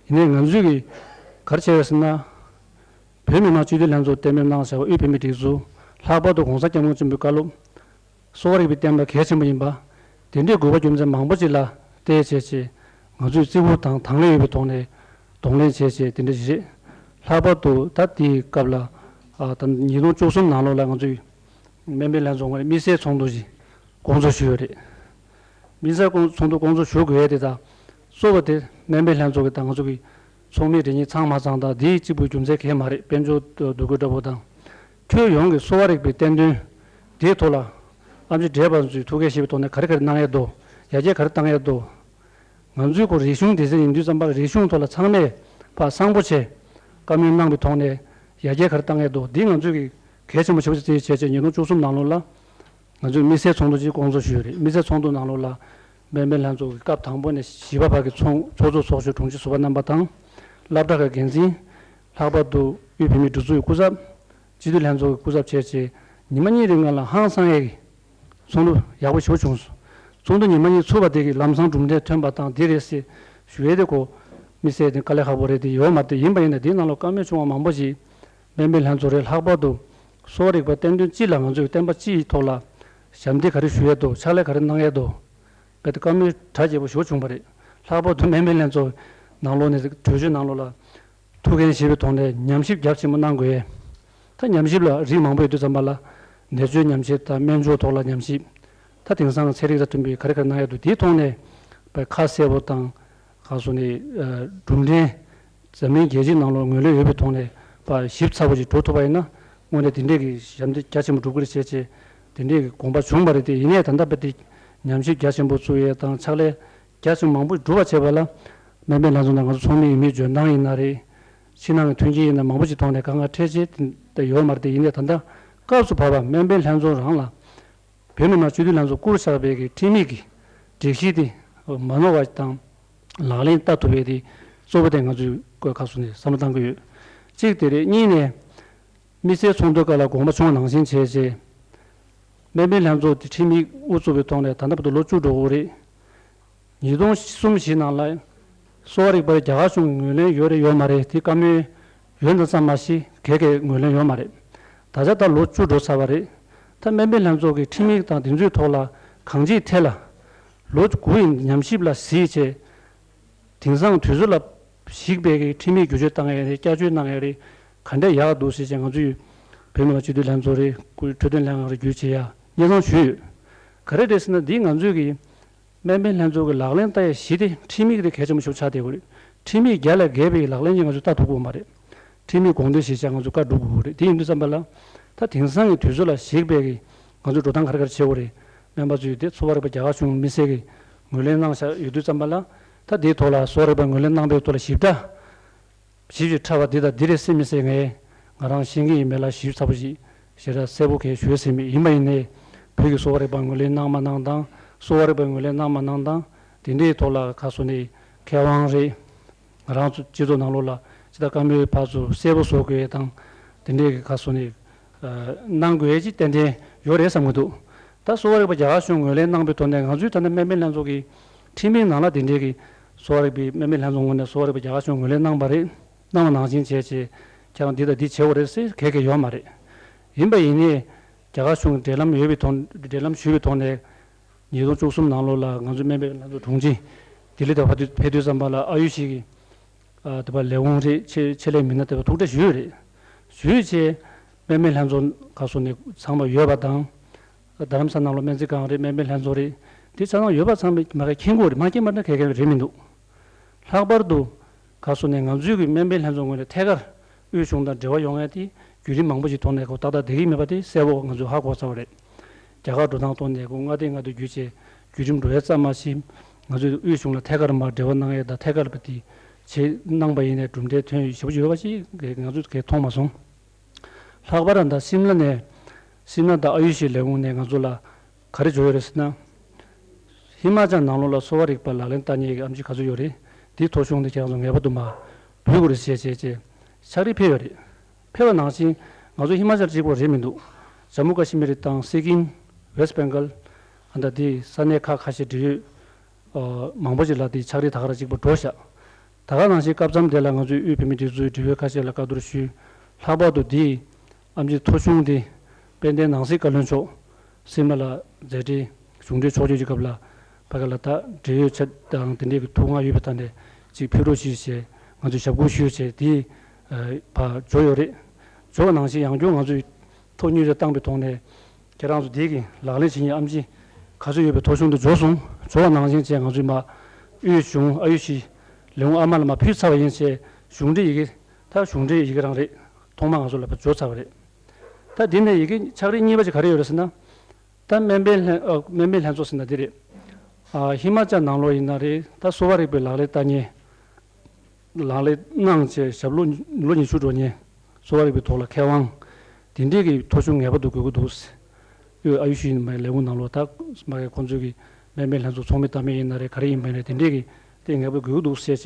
ཡིན་ནའི་ང་ཚོས་ཀྱི་ག་རེ་བྱས་ཡོད་ཟེར་ན། བོད་མི་མང་སྤྱི་འཐུས་ལྷན་ཚོགས་གཏན་འབེབས་གནང་བཞག་པ་དབུས་བོད་མིའི་སྒྲིག་འཛུགས། ལྷག་པར་དུ་༸གོང་ས་༸སྐྱབས་མགོན་ཆེན་པོའི་བཀའ་སློབ། གསོ་བ་རིག་པའི་བསྟན་པ་གལ་ཆེན་པོ་ཡིན་པ། དེ་འདྲའི་དགོས་པ་རྒྱུ་མཚན་མང་པོ་ཅིག་ལ་བལྟས་བྱས་བྱས། ང་ཚོས་བརྩི་བཀུར་དང་དང་ལེན་ཡོད་པའི་ཐོག་ནས་གདོང་ལེན་བྱས་བྱས་དེ་འདྲ་ཞིག་རེད། ལྷག་པར་དུ་ད་དེའི་སྐབས་ལ་ཨ་ད་ཉིས་སྟོང་བཅུ་གསུམ་ནང་ལོགས་ལ་ང་ཚོས་སྨན་པའི་ལྷན་ཚོགས་ངོས་ནས་དམིགས་བསལ་ཚོགས་འདུ་ཞིག་བསྐོང་ཚོགས་ཞུས་ཡོད་རེད། དམིགས་བསལ་བསྐོང་ཚོགས་འདུ་བསྐོང་ཚོགས་ཞུ་དགོས་ཡས་དེ་དང་། གཙོ་བོ་དེ་སྨན་པའི་ལྷན་ཚོགས་ཀྱི་དང་ང་ཚོ་གི་ཚོགས་མིའི་སྒྲིག་གནས་ཚང་མ་ཚང་དང་དེའི་གཅིག་པུའི་རྒྱུ་མཚན་གང་ཡང་མ་རེད། དཔལ་འབྱོར་འདུ་འགོད་འདྲ་པོ་དང་། ཁྱོན་ཡོངས་ཀྱི་གསོ་བ་རིག་པའི་བསྟན་དོན་དེའི་ཐོག་ལ་ཨེམ་ཆི་བགྲེས་པ་ཚོས་ཐུགས་འགན་བཞེས་པའི་ཐོག་ནས་ག་རེ་ག་རེ་གནང་ཡས་འདུག་ཡར་རྒྱས་ག་རེ་བཏང་ཡས་འདུག་ང་ཚོའི་ཁོ་རིག་གཞུང་སྡེ་ཚན་ཡིན་དུས་ཙམ་པར་རིག་གཞུང་ཐོག་ལ་ཚང་མས་ཕར་གསང་པོ་བྱས་བཀའ་མོལ་གནང་བའི་ཐོག་ནས་ཡར་རྒྱས་ག་རེ་བཏང་ཡས་འདུག་འདི་ང་ཚོས་ཀྱི་གལ་ཆེན་པོ་ཞེ་པོ་ཅིག་བརྩིས་བྱས་བྱས་ཉིས་སྟོང་བཅུ་གསུམ་ནང་ལོགས་ལ་ང་ཚོས་དམིགས་བསལ་ཚོགས་འདུ་ཅིག་བསྐོང་ཚོགས་ཞུས་ཡོད་རེད། དམིགས་བསལ་ཚོགས་འདུ་ནང་ལོགས་ལ་སྨན་པའི་ལྷན་ཚོགས་ཀྱི་སྐབས་དང་པོ་ནས་བཞི་པ་བར་གྱི་ཚོགས་ཚོགས་གཙོ་ཚོགས་གཞོན་དྲུང་ཆེ་ཟུར་པ་རྣམ་པ་དང་། སློབ་གྲྭ་ཁག་འགན་འཛིན། ལྷག་པར་དུ་དབུས་བོད་མིའི་སྒྲིག་འཛུགས་ཀྱི་སྐུ་ཚབ། སྤྱི་འཐུས་ལྷན་ཚོགས་ཀྱི་སྐུ་ཚབ་བྱས་བྱས་ཉི་མ་གཉིས་རིང་ལ་ཧང་སང་ཡས་ཀྱི་ཚོགས་འདུ་ཡག་པོ་ཞེ་པོ་བྱུང་སོང་། ཚོགས་འདུ་ཉི་མ་གཉིས་ཚུགས་པ་དེ་གི་ལམ་སང་གྲུབ་འབྲས་ཐོན་པ་དང་འདི་རེད་ཟེར་ཞུ་ཡས་དེ་ཁོ་དམིགས་བསལ་དེ་དཀའ་ལས་ཁག་པོ་རེད། དེ་ཡོད་མ་རེད། དེ་ཡིན་པ་ཡིན་ན་དེའི་ནང་ལ་བཀའ་མོལ་བྱུང་བ་མང་པོ་ཞིག་སྨན་པའི་ལྷན་ཚོགས་རེད། ལྷག་པར་དུ་གསོ་བ་རིག་པ་བསྟན་དོན་སྤྱི་ལ་ང་ཚོས་བསྟན་པ་སྤྱི་ཡི་ཐོག་ལ་ཞབས་འདེགས་ག་རེ་ཞུ་ཡས་འདུག་ཕྱག་ལས་ག་རེ་གནང་ཡས་འདུག་བས་ཏེ་བཀའ་མོལ་གྲ་རྒྱས་པོ་ཞེ་པོ་བྱུང་བ་རེད། ལྷག་པར་དུ་སྨན་པའི་ལྷན་ཚོགས་ནང་ལོགས་ནས་གྲོས་ཆོད་ནང་ལོགས་ལ་ཐུགས་འགན་བཞེས་པའི་ཐོག་ནས་ཉམས་ཞིབ་རྒྱ་ཆེན་པོ་གནང་དགོས་ཡས། ད་ཉམས་ཞིབ་ལ་རིགས་མང་པོ་ཡོད་དུས་ཙམ་པ་ལ་ནད་བཅོས་ཉམས་ཞིབ་དང་སྨན་སྦྱོར་ཐོག་ལ་ཉམས་ཞིབ། ད་དེང་སང་ཚན་རིག་དང་མཐུན་པའི་ག་རེ་ག་རེ་གནང་ཡས་འདུག་དེའི་ཐོག་ནས་པའི་ཁ་གསལ་པོ་དང་ག་སོ་ནས་གྲུབ་འབྲས། འཛམ་གླིང་རྒྱལ་སྤྱིའི་ནང་ལ་ངོས་ལེན་ཡོད་པའི་ཐོག་ནས་པ་ཞིབ་ཚགས་པོ་ཞིག་འགྲོ་ཐུབ་པ་ཡིན་ན་དངོས་གནས་དེ་འདྲས་ཀྱི་ཞབས་འདེགས་རྒྱ་ཆེན་པོ་སྒྲུབ་ཀྱི་རེད་བྱས་བྱས་དེ་འདྲས་ཀྱི་དགོངས་པ་བྱུང་བ་རེད་དེ། ཡིན་ནའི་ད་ལྟ་བར་དེ་ཉམས་ཞིབ་རྒྱ་ཆེན་པོ་བཙུགས་ཡས་དང་ཕྱག་ལས་རྒྱ་ཆེན་མང་པོ་སྒྲུབ་པ་བྱས་པ་ལ་སྨན་པའི་ལྷན་ཚོགས་ནང་ང་ཚོ་ཚོགས་མི་ཡིན་མིན་འཇོན་ཐང་ཡིན་ན་རེད། ཕྱི་ནང་གི་མཐུན་རྐྱེན་ཡིན་ན་མང་པོ་ཞིག་ཐོག་ནས་དཀའ་ངལ་འཕྲད་བྱས་དེ་ཡོད་མ་རེད་དེ། ཡིན་ནའི་ད་ལྟ་སྐབས་སུ་བབས་པ་སྨན་པའི་ལྷན་ཚོགས་རང་ལ། བོད་མི་མང་སྤྱི་འཐུས་ལྷན་ཚོགས་བསྐོས་བཞག་པའི་གི་ཁྲིམས་ཡིག་གི་སྒྲིག་གཞི་དེ་མ་ནོར་བ་དང་ལག་ལེན་བསྟར་ཐུབ་པའི་དེ་གཙོ་བོ་དེ་ང་ཚོས་བཀོད་ཁ་སོ་ནས་བསམ་བློ་བཏང་གི་ཡོད། གཅིག་དེ་རེད། གཉིས་ནས་དམིགས་བསལ་ཚོགས་འདུའི་སྐབས་ལ་དགོངས་པ་བྱུང་བ་ནང་བཞིན་བྱས་རྗེས་སྨན་པའི་ལྷན་ཚོགས་དེ་ཁྲིམས་ཡིག་དབུ་བཙུགས་པའི་ཐོག་ནས་ད་ལྟ་བར་དུ་ལོ་བཅུ་འགྲོ་གི་རེད། ཉིས་སྟོང་གསུམ་བཞི་ནང་ལ་གསོ་བ་རིག་པར་རྒྱ་གར་གཞུང་གི་ངོས་ལེན་ཡོད་རེད་ཡོད་མ་རེད་དེ་བཀའ་མོལ་ཡོད་ན་ཙམ་མ་ཞིག་གལ་གལ་ངོས་ལེན་ཡོད་མ་རེད། ད་ཆ་ད་ལོ་བཅུ་འགྲོ་ཚར་བ་རེད། ད་སྨན་པའི་ལྷན་ཚོགས་ཀྱི་ཁྲིམས་ཡིག་དང་དེ་ཚོའི་ཐོག་ལ་གང་ཅིའི་ཐད་ལ་ལོ་དགུ་ཡི་ཉམས་ཞིབ་ལ་གཟིགས་བྱས། དེང་སང་དུས་ཚོད་ལ་གཞིགས་པའི་གི་ཁྲིམས་ཡིག་བསྒྱུར་བཅོས་བཏང་ཡས་རེད། བསྐྱར་བཅོས་གནང་ཡས་རེད། ག་འདྲས་ཡག་འདུག་ཟེར་བྱས་ང་ཚོས་བོད་མི་མང་སྤྱི་འཐུས་ལྷན་ཚོགས་རེད། སྐུ་འཕྲོད་བསྟེན་ལྷན་ཁང་རེད་བརྒྱུད་བྱས་ཡ་སྙན་སེང་ཞུས་ཡོད། ག་རེ་རེད་ཟེར་ན་འདི་ང་ཚོས་ཀྱི་སྨན་པའི་ལྷན་ཚོགས་ཀྱི་ལག་ལེན་བསྟར་ཡས་གཞི་དེ་ཁྲིམས་ཡིག་དེ་གལ་ཆེན་པོ་ཞིག་ཆགས་བསྡད་ཡོད་རེད། ཁྲིམས་ཡིག་བརྒྱ་ལས་བརྒལ་བའི་ལག་ལེན་ཅིག་ང་ཚོས་བསྟར་ཐུབ་ཀྱི་ཡོད་མ་རེད། ཁྲིམས་ཡིག་དགོངས་དོན་གཞིར་བཞག་ང་ཚོས་བཀའ་སྒྲུབ་དགོས་ཀྱི་རེད། དེ་ཡིན་དུས་ཙམ་པ་ལ་ད་དེང་སང་གི་དུས་ཚོད་ལ་གཞིགས་པའི་གི་ང་ཚོས་འགྲོ་སྟངས་ག་རེ་ག་རེ་བྱེད་དགོས་རེད། སྨན་པ་ཚོས་དེ་གསོ་བ་རིག་པ་རྒྱ་གར་གཞུང་དམིགས་བསལ་གྱི་ངོས་ལེན་གནང་བཞག་ཡོད་དུས་ཙམ་པ་ལ་ད་དེའི་ཐོག་ལ་གསོ་བ་རིག་པ་ངོས་ལེན་གནང་པའི་ཐོག་ལ་ཞིབ་ཕྲ་ཞིབ་ཅིག་ཕྲ་བ་འདི་དང་འདི་རེད་ཟེར་མི་ཟེར་ངས་ང་རང་ཤེས་ཀྱི་ཡིན་མེད་ལ་ཞིབ་ཚགས་པོ་ཞིག་ཞེ་དྲག་གསལ་པོ་གས་ཞུས་ཟིན་མེད། ཡིན་པ་ཡིན་ནའི་བོད་ཀྱི་གསོ་བ་རིག་པ་ངོས་ལེན་གནང་མ་གནང་དང་གསོ་བ་རིག་པ་ངོས་ལེན་གནང་མ་གནང་དང་དེ་འདྲའི་ཐོག་ལ་ཁ་སོ་ནས་མཁས་དབང་རེད། ང་རང་ཚོ་སྤྱི་ཚོགས་ནང་ལོགས་ལ་ཅི་ལྟར་བཀའ་མོལ་ཕར་ཚུར་གསལ་པོ་བཟོ་དགོས་དང་དེ་འདྲའི་གི་ཁ་སོ་ནས་གནང་དགོས་ཀྱི་ཏན་ཏན་ཡོད་རེད་བསམ་གྱི་འདུག་ད་གསོ་བ་རིག་པ་རྒྱ་གར་གཞུང་ངོས་ལེན་གནང་པའི་ཐོག་ནས་ང་ཚོའི་ད་ལྟ་སྨན་པའི་ལྷན་ཚོགས་ཀྱི་ཁྲིམས་ཡིག་ནང་ལ་དེ་འདྲའི་གི་གསོ་བ་རིག་པའི་སྨན་པའི་ལྷན་ཚོགས་ངོས་ནས་གསོ་བ་རིག་པ་རྒྱ་གར་གཞུང་ངོས་ལེན་གནང་པ་རེད། གནང་བ་ནང་བཞིན་བྱས་བྱས་ཁྱེད་རང་འདི་དང་འདི་བྱེད་དགོས་རེད་ཟེར་གལ་གལ་ཡོད་མ་རེད། ཡིན་པ་ཡིན་ནའི་རྒྱ་གར་གཞུང་གི་འབྲེལ་ལམ་ཡོད་པའི་ཐོག་འབྲེལ་ལམ་ཞུས་པའི་ཐོག་ནས་ཉིས་སྟོང་བཅུ་གསུམ་ནང་ལོགས་ལ་ང་ཚོའི་སྨན་པའི་ལྷན་ཚོགས་དྲུང་ཆེ་ལྡི་ལི་དུ་ཕེབས་དུས་ཙམ་པ་ལ་ཨ་ཡུ་ཤི་གི་ཨ་དེ་པ་ལས་ཁུངས་རེད། ཆེད་ཆེད་ལས་མི་སྣ་དེ་པ་ཐུག་འཕྲད་ཞུས་ཡོད་རེད། ཞུས་བྱས་སྨན་པའི་ལྷན་ཚོགས་ཁ་སོ་ནས་ཚང་མ་ཡོད་པ་དང་། རྡ་རམ་ས་ནང་ལ་སྨན་རྩིས་ཁང་རེད། སྨན་པའི་ལྷན་ཚོགས་རེད། དེ་ཚང་མ་ཡོད་པ་ཚང་མས་མ་ག་མཁྱེན་གྱི་ཡོད་རེད། མ་མཁྱེན་པ་འདྲ་ག་ག་རེད་མི་འདུག་ལྷག་པར་དུ་ག་སོ་ནས་ང་ཚོའི་གི་སྨན་པའི་ལྷན་ཚོགས་ངོས་ནས་ཐད་ཀར་དབུས་གཞུང་དང་འབྲེལ་བ་ཡོང་ཡ་དེ་བརྒྱུད་རིམ་མང་པོ་ཞིག་ཐོག་ནས་གོ་ཏག་ཏག་བསྡད་ཀྱི་མེད་པ་དེ་གསལ་པོ་ང་ཚོས་ཧ་གོ་ཚར་བ་རེད། རྒྱ་གར་འགྲོ་སྟངས་ཐོག་ནས་སྒོ་ལྔ་སྡེ་ལྔ་སྡེ་བརྒྱུད་བྱས་བརྒྱུད་རིམ་འགྲོ་ཡ་ཙམ་མ་ཟད་ང་ཚོས་དབུས་གཞུང་ལ་ཐད་ཀར་མར་འབྲེལ་བ་གནང་ཡ་དང་ཐད་ཀར་པ་དེ་བྱེད་གནང་པ་ཡིན་ནའི་གྲུབ་འབྲས་ཐོན་ཡོད་ཞེ་པོ་ཅིག་ཡོད་པ་ཞིག་ང་ཚོས་གས་མཐོང་མ་སོང་། ལྷག་པར་ད་སིམ་ལ་ནས་སིམ་ལ་དང་ཨ་ཡུ་ཤི་ལས་ཁུངས་ནས་ང་ཚོ་ལ་ག་རེ་བྱུང་ཡོད་རེད་ཟེར་ན། ཧི་མ་ཅལ་ནང་ལོགས་ལ་གསོ་བ་རིག་པ་ལག་ལེན་བསྟར་མཁན་གྱི་ཨེམ་ཆི་ག་ཚོད་ཡོད་རེད། དེའི་ཐོ་གཞུང་དེ་ཁྱེད་རང་ཚོ་ངེས་པར་དུ་མར་འབུལ་དགོས་རེད་ཅེས་བྱས་བྱས་ཕྱག་བྲིས་ཕེབས་ཡོད་རེད། ཕེབས་པ་ནང་བཞིན་ང་ཚོ་ཧི་མ་ཅལ་གཅིག་པོ་རེད་མི་འདུག་ཇམ་མུ་ཀ་ཤི་མིར་དང་སི་ཀིམ། ཝེསྟ་བེང་གལ། ད་དེ་ས་གནས་ཁག་ཁ་ཤས་འབྲེལ་ཡོད་ཨ་མང་པོ་ཅིག་ལ་དེ་ཕྱག་བྲིས་ད་ག་རང་གཅིག་པ་འགྲོ་ཤག་ད་ག་ནང་བཞིན་སྐབས་མཚམས་དེ་ལ་ང་ཚོའི་དབུས་བོད་མིའི་སྒྲིག་འཛུགས་འབྲེལ་ཡོད་ཁ་ཤས་ལ་བཀའ་བསྡུར་ཞུས། ལྷག་པར་དུ་དེ་ཨེམ་ཆི་ཐོ་གཞུང་དེ་དཔལ་ལྡན་ནང་སྲིད་བཀའ་བློན་མཆོག་སིམ་ལ་ལ་མཛད་འཕྲིན་གཞུང་འབྲེལ་ཕྱོགས་བསྐྱོད་ཀྱི་སྐབས་ལ་ཕ་གི་ལ་ད་འབྲེལ་ཡོད་ཆ་དང་དེ་འདྲའི་གི་ཐུགས་དབང་ཡོད་པའི་ཐད་ནས་ཅིག་ཕེབས་རོགས་ཞུས་བྱས། ང་ཚོས་ཞབས་སྐུལ་ཞུས་བྱས་དེ་ཕར་འབྱོར་ཡོད་རེད། འབྱོར་བ་ནང་བཞིན་ཡང་བསྐྱར་ང་ཚོས་ཐོ་དངུལ་རེ་བཏང་པའི་ཐོག་ནས་ཁྱེད་རང་ཚོ་དེ་གི་ལག་ལེན་བྱེད་མཁན་ཨེམ་ཆི་ག་ཚོད་ཡོད་པའི་ཐོ་གཞུང་དུ་འབྱོར་སོང་། འབྱོར་བ་ནང་བཞིན་བྱས་ང་ཚོས་མར་དབུས་གཞུང་ཨ་ཡུ་ཤི་ལས་ཁུངས་ཨ་མ་ལ་མར་ཕུལ་ཚར་བ་ཡིན་བྱས། གཞུང་འབྲེལ་ཡི་གེ་ད་གཞུང་འབྲེལ་ཡི་གེ་རང་རེད། ཐོག་མར་ང་ཚོ་ལ་ཕར་འབྱོར་ཚར་བ་རེད། ད་འདི་ནས་ཡི་གེ་ཕྱག་བྲིས་གཉིས་པ་ཅིག་ག་རེ་ཡོད་རེད་ཟེར་ན། ད་སྨན་པའི་ལྷན་ཨ་སྨན་པའི་ལྷན་ཚོགས་ཟེར་ན་འདི་རེད། ཨ་ཧི་མ་ཅལ་ནང་ལོགས་ཡིན་ན་རེད། ད་གསོ་བ་རིག་པའི་ལག་ལེན་ལྟ་མཁན་ལག་ལེན་གནང་བྱས་ཞབས་ལོ་ལོ་ཉི་ཤུ་འགྲོ་མཁན་གསོ་བ་རིག་པའི་ཐོག་ལ་མཁས་དབང་དེ་འདྲས་ཀྱི་ཐོ་གཞུང་ངེས་པར་དུ་དགོས་ཀྱི་འདུག་ཨུ་ཨ་ཡུ་ཤི་ཡིན་པའི་ལས་ཁུངས་ནང་ལོགས་ད་མ་གི་ཁོང་ཚོའི་གི་སྨན་པའི་ལྷན་ཚོགས་ཚོགས་མི་ལྟ་མཁན་ཡིན་ན་རེད། ག་རེ་ཡིན་པ་ཡིན་ན་རེད། དེ་འདྲས་ཀྱི་དེ་ངེས་པར་དགོས་ཀྱི་འདུག་ཟེར་བྱས་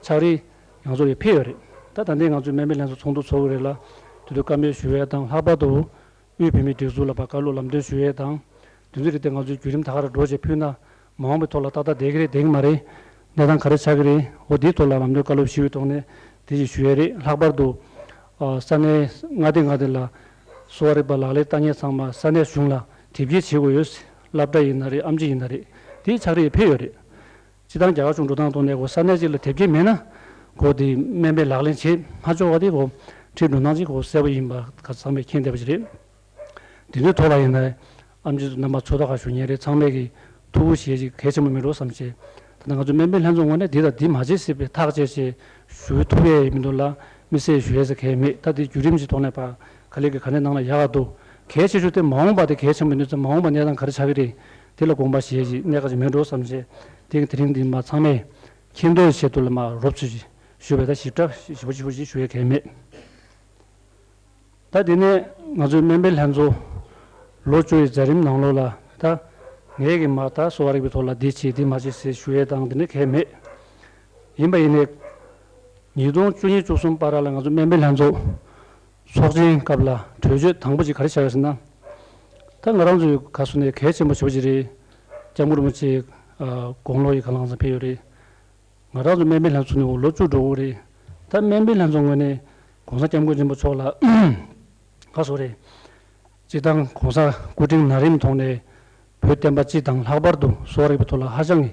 ཕྱག་བྲིས་ང་ཚོ་ལ་ཕེབས་ཡོད་རེད། ད་ད་ལྟའི་ང་ཚོའི་སྨན་པའི་ལྷན་ཚོགས་ཚོགས་འདུ་ཚོགས་ཀྱི་རེད་ལ། དེ་དུས་བཀའ་མོལ་ཞུ་ཡས་དང་ལྷག་པར་དུ་དབུས་བོད་མིའི་སྒྲིག་འཛུགས་ལ་ཕར་བཀའ་སློབ་ལམ་སྟོན་ཞུ་ཡས་དང་། དེ་ཚོའི་རིགས་དེ་ང་ཚོའི་བརྒྱུད་རིམ་ད་ག་རང་འགྲོ་བྱས་ཕུལ་ན་མ་འོངས་པའི་ཐོག་ལ་ཏག་ཏག་བསྡད་ཀྱི་རེད་བསྡད་ཀྱི་མ་རེད། གནས་སྟངས་ག་རེ་ཆགས་ཀྱི་རེད། འོ་དེའི་ཐོག་ལ་ལམ་སྟོན་བཀའ་སློབ་ཞུ་བའི་ཐོག་ནས་དེ་ཞིག་ཞུ་ཡས་རེད། ལྷག་པར་དུ་ཨ་ས་གནས་མངའ་སྡེ་མངའ་སྡེ་ལ་གསོ་བ་རིག་པ་ལག་ལེན་བསྟར་མཁན་ཚང་མ་ས་གནས་གཞུང་ལ་དེབ་སྐྱེལ་བྱེད་དགོས་ཡོད། སློབ་གྲྭ་ཡིན་ན་རེད། ཨེམ་ཆི་ཡིན་ན་རེད། དེའི་ཕྱག་བྲིས་ཕེབས་ཡོད་རེད། སྤྱིར་བཏང་རྒྱ་གར་གཞུང་འགྲོ་སྟངས་ཐོག་ནས་གོ་ས་གནས་གཅིག་ལ་དེབ་སྐྱེལ་མེད་ན་གོ་དེ་སྨན་པའི་ལག་ལེན་བྱེད་མ་ཆོག་པ་དེ་གོ་ཁྲིམས་འགྲོ་སྟངས་གཅིག་གོ་གསལ་པོ་ཡིན་པ་ག་ཚང་མས་མཁྱེན་བསྡད་པ་ཞིག་རེད། དེ་ཚོའི་ཐོག་ལ་ཡིན་ན་ཨེམ་ཆི་ཚོ་རྣམ་པ་ཚོ་ཐོག་ཁ་ཞུ་མཁན་རེད། ཚང་མས་ཀྱི་ཐུགས་ཁུར་བཞེས་ཅིག་གལ་ཆེན་པོ་མིན་འགྲོ་བསམ་བྱས། ད་ལྟ་ང་ཚོ་སྨན་པའི་ལྷན་ཚོགས་ངོས་ནས་འདི་དང་འདི་མ་བྱེད་ཟེར་བའི་ཐག་བཅད་བྱས་ཞུ་ཐུབ་ཡས་མི་འདུག་ལ། དམིགས་བསལ་ཞུ་ཡས་ཟེར་གལ་མེད། ད་དེ་བརྒྱུད་རིམ་གྱི་ཐོག་ནས་ཕར་ག་ལེ་གི་ག་ནས་གནང་ན་ཡག་ག་འདུག་གལ་ཆེ་ཤོས་དེ་མ་འོངས་པ་དེ་གལ་ཆེན་པོ་ཡིན་དུས་ཙམ་མ་འོངས་པ་གནས་སྟངས་ག་རེ་ཆགས་ཀྱི་རེད། དེ་ལ་དགོངས་པ་བཞེས་ཅིག་གནད་འགག་ཅིག་མིན་འགྲོ་བསམ་བྱས། དེ་གི་དེ་རིང་འདི་མ་ཚང་མས་མཁྱེན་རྟོགས་ཆེད་དུ་ལ་མ་རོབ་ཚོད་ཅིག་ཞུ་བས། ད་ཞིབ་ཕྲ་ཞིབ་པོ་ཞིབ་པོ་ཞིག་ཞུ་ཡས་གལ་མེད། ད་དེ་ནས་ང་ཚོའི་སྨན་པའི་ལྷན་ཚོགས་ལོ་བཅུ་ཡི་མཛད་རིམ་ནང་ལོགས་ལ་ད་ངས་ཀྱི་མ་ད་གསོ་བ་རིག་པའི་ཐོག་ལ་འདི་བྱེད་འདི་མ་བྱེད་ཟེར་ཞུ་ཡས་དང་དེ་འདྲ་གལ་མེད། ཡིན་པ་ཡིན་ནའི་ཉིས་སྟོང་བཅུ་གཉིས་བཅུ་གསུམ་བར་ལ་ང་ཚོ་སྨན་པའི་ལྷན་ཚོགས་ཚོགས་ཆེན་སྐབས་ལ་གྲོས་ཆོད་དང་པོ་ཅིག་ག་རེ་བྱ་ཡོད་ཟེར་ན། ད་ང་རང་ཚོའི་ག་སོ་ནས་གལ་ཆེན་པོ་ཞེ་པོ་ཅིག་རེད། སྐྱབས་མགོན་རིན་པོ་ཆེ་དགུང་ལོ་ཡི་ག་ལང་ཚང་ཕེབས་ཡོད་རེད། ང་རང་ཚོ་སྨན་པའི་ལྷན་ཚོགས་ནས་འོ་ལོ་བཅུ་འགྲོ་གི་རེད། ད་སྨན་པའི་ལྷན་ཚོགས་ངོས་ནས་༸གོང་ས་༸སྐྱབས་མགོན་ཆེན་པོ་མཆོག་ལ་ཁ་སོ་རེད། སྤྱིར་བཏང་༸གོང་ས་སྐུ་ཕྲེང་ན་རིམ་ཐོག་ནས་བོད་བསྟན་པ་སྤྱི་དང་ལྷག་པར་དུ་གསོ་བ་རིག་པའི་ཐོག་ལ་ཧ་ཅང་གི་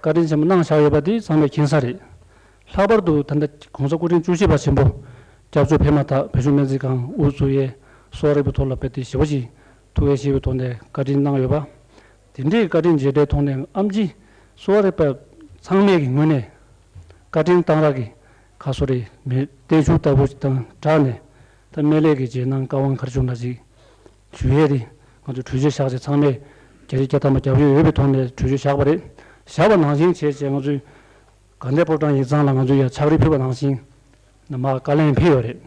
བཀའ་དྲིན་ཆེན་པོ་གནང་བཞག་ཡོད་པ་དེ་ཚང་མས་མཁྱེན་གསལ་རེད། ལྷག་པར་དུ་ད་ལྟ་༸གོང་ས་སྐུ་ཕྲེང་བཅུ་བཞི་པ་ཆེན་པོ་སྐྱབས་མཆོག་ཕེབས་མ་ཐག་བོད་གཞུང་སྨན་རྩིས་ཁང་དབུ་བཙུགས་ཡས་གསོ་བ་རིག་པའི་ཐོག་ལ་དཔེ་དེ་ཞེ་པོ་ཅིག་ཐུགས་འགན་བཞེས་པའི་ཐོག་ནས་བཀའ་དྲིན་གནང་ཡོད་པ། དེ་འདྲའི་བཀའ་དྲིན་རྗེས་དྲན་ཐོག་ནས་ཨེམ་ཆི་གསོ་བ་རིག་པ་ཚང་མས་ཀྱི་ངོས་ནས་བཀའ་དྲིན་གཏང་རག་གི་ཁ་སོ་རེ་མེད་བརྟན་བཞུགས་ལྟ་བུ་དང་སྦྲགས་ནས་ད་སྨན་ལས་ཀྱི་རྗེས་གནང་བཀའ་དབང་ག་རེ་བྱུང་ན་ཅིག་ཞུ་ཡས་རེད། ང་ཚོས་གྲོས་ཆོད་བཞག་ཅིག་ཚང་མས་བརྒྱ་ཆ་བརྒྱ་ཐམ་པ་རྒྱབ་སྐྱོར་ཡོད་པའི་ཐོག་ནས་གྲོས་ཆོད་བཞག་པ་རེད། བཞག་པ་ནང་བཞིན་བྱས་བྱས་ང་ཚོས་དགའ་ལྡན་ཕོ་བྲང་ཡིག་ཚང་ལ་ང་ཚོས་ཡར་ཕྱག་བྲིས་ཕུལ་བ་ནང་བཞིན་མར་བཀའ་ལན་ཕུལ་ཡོད་རེད།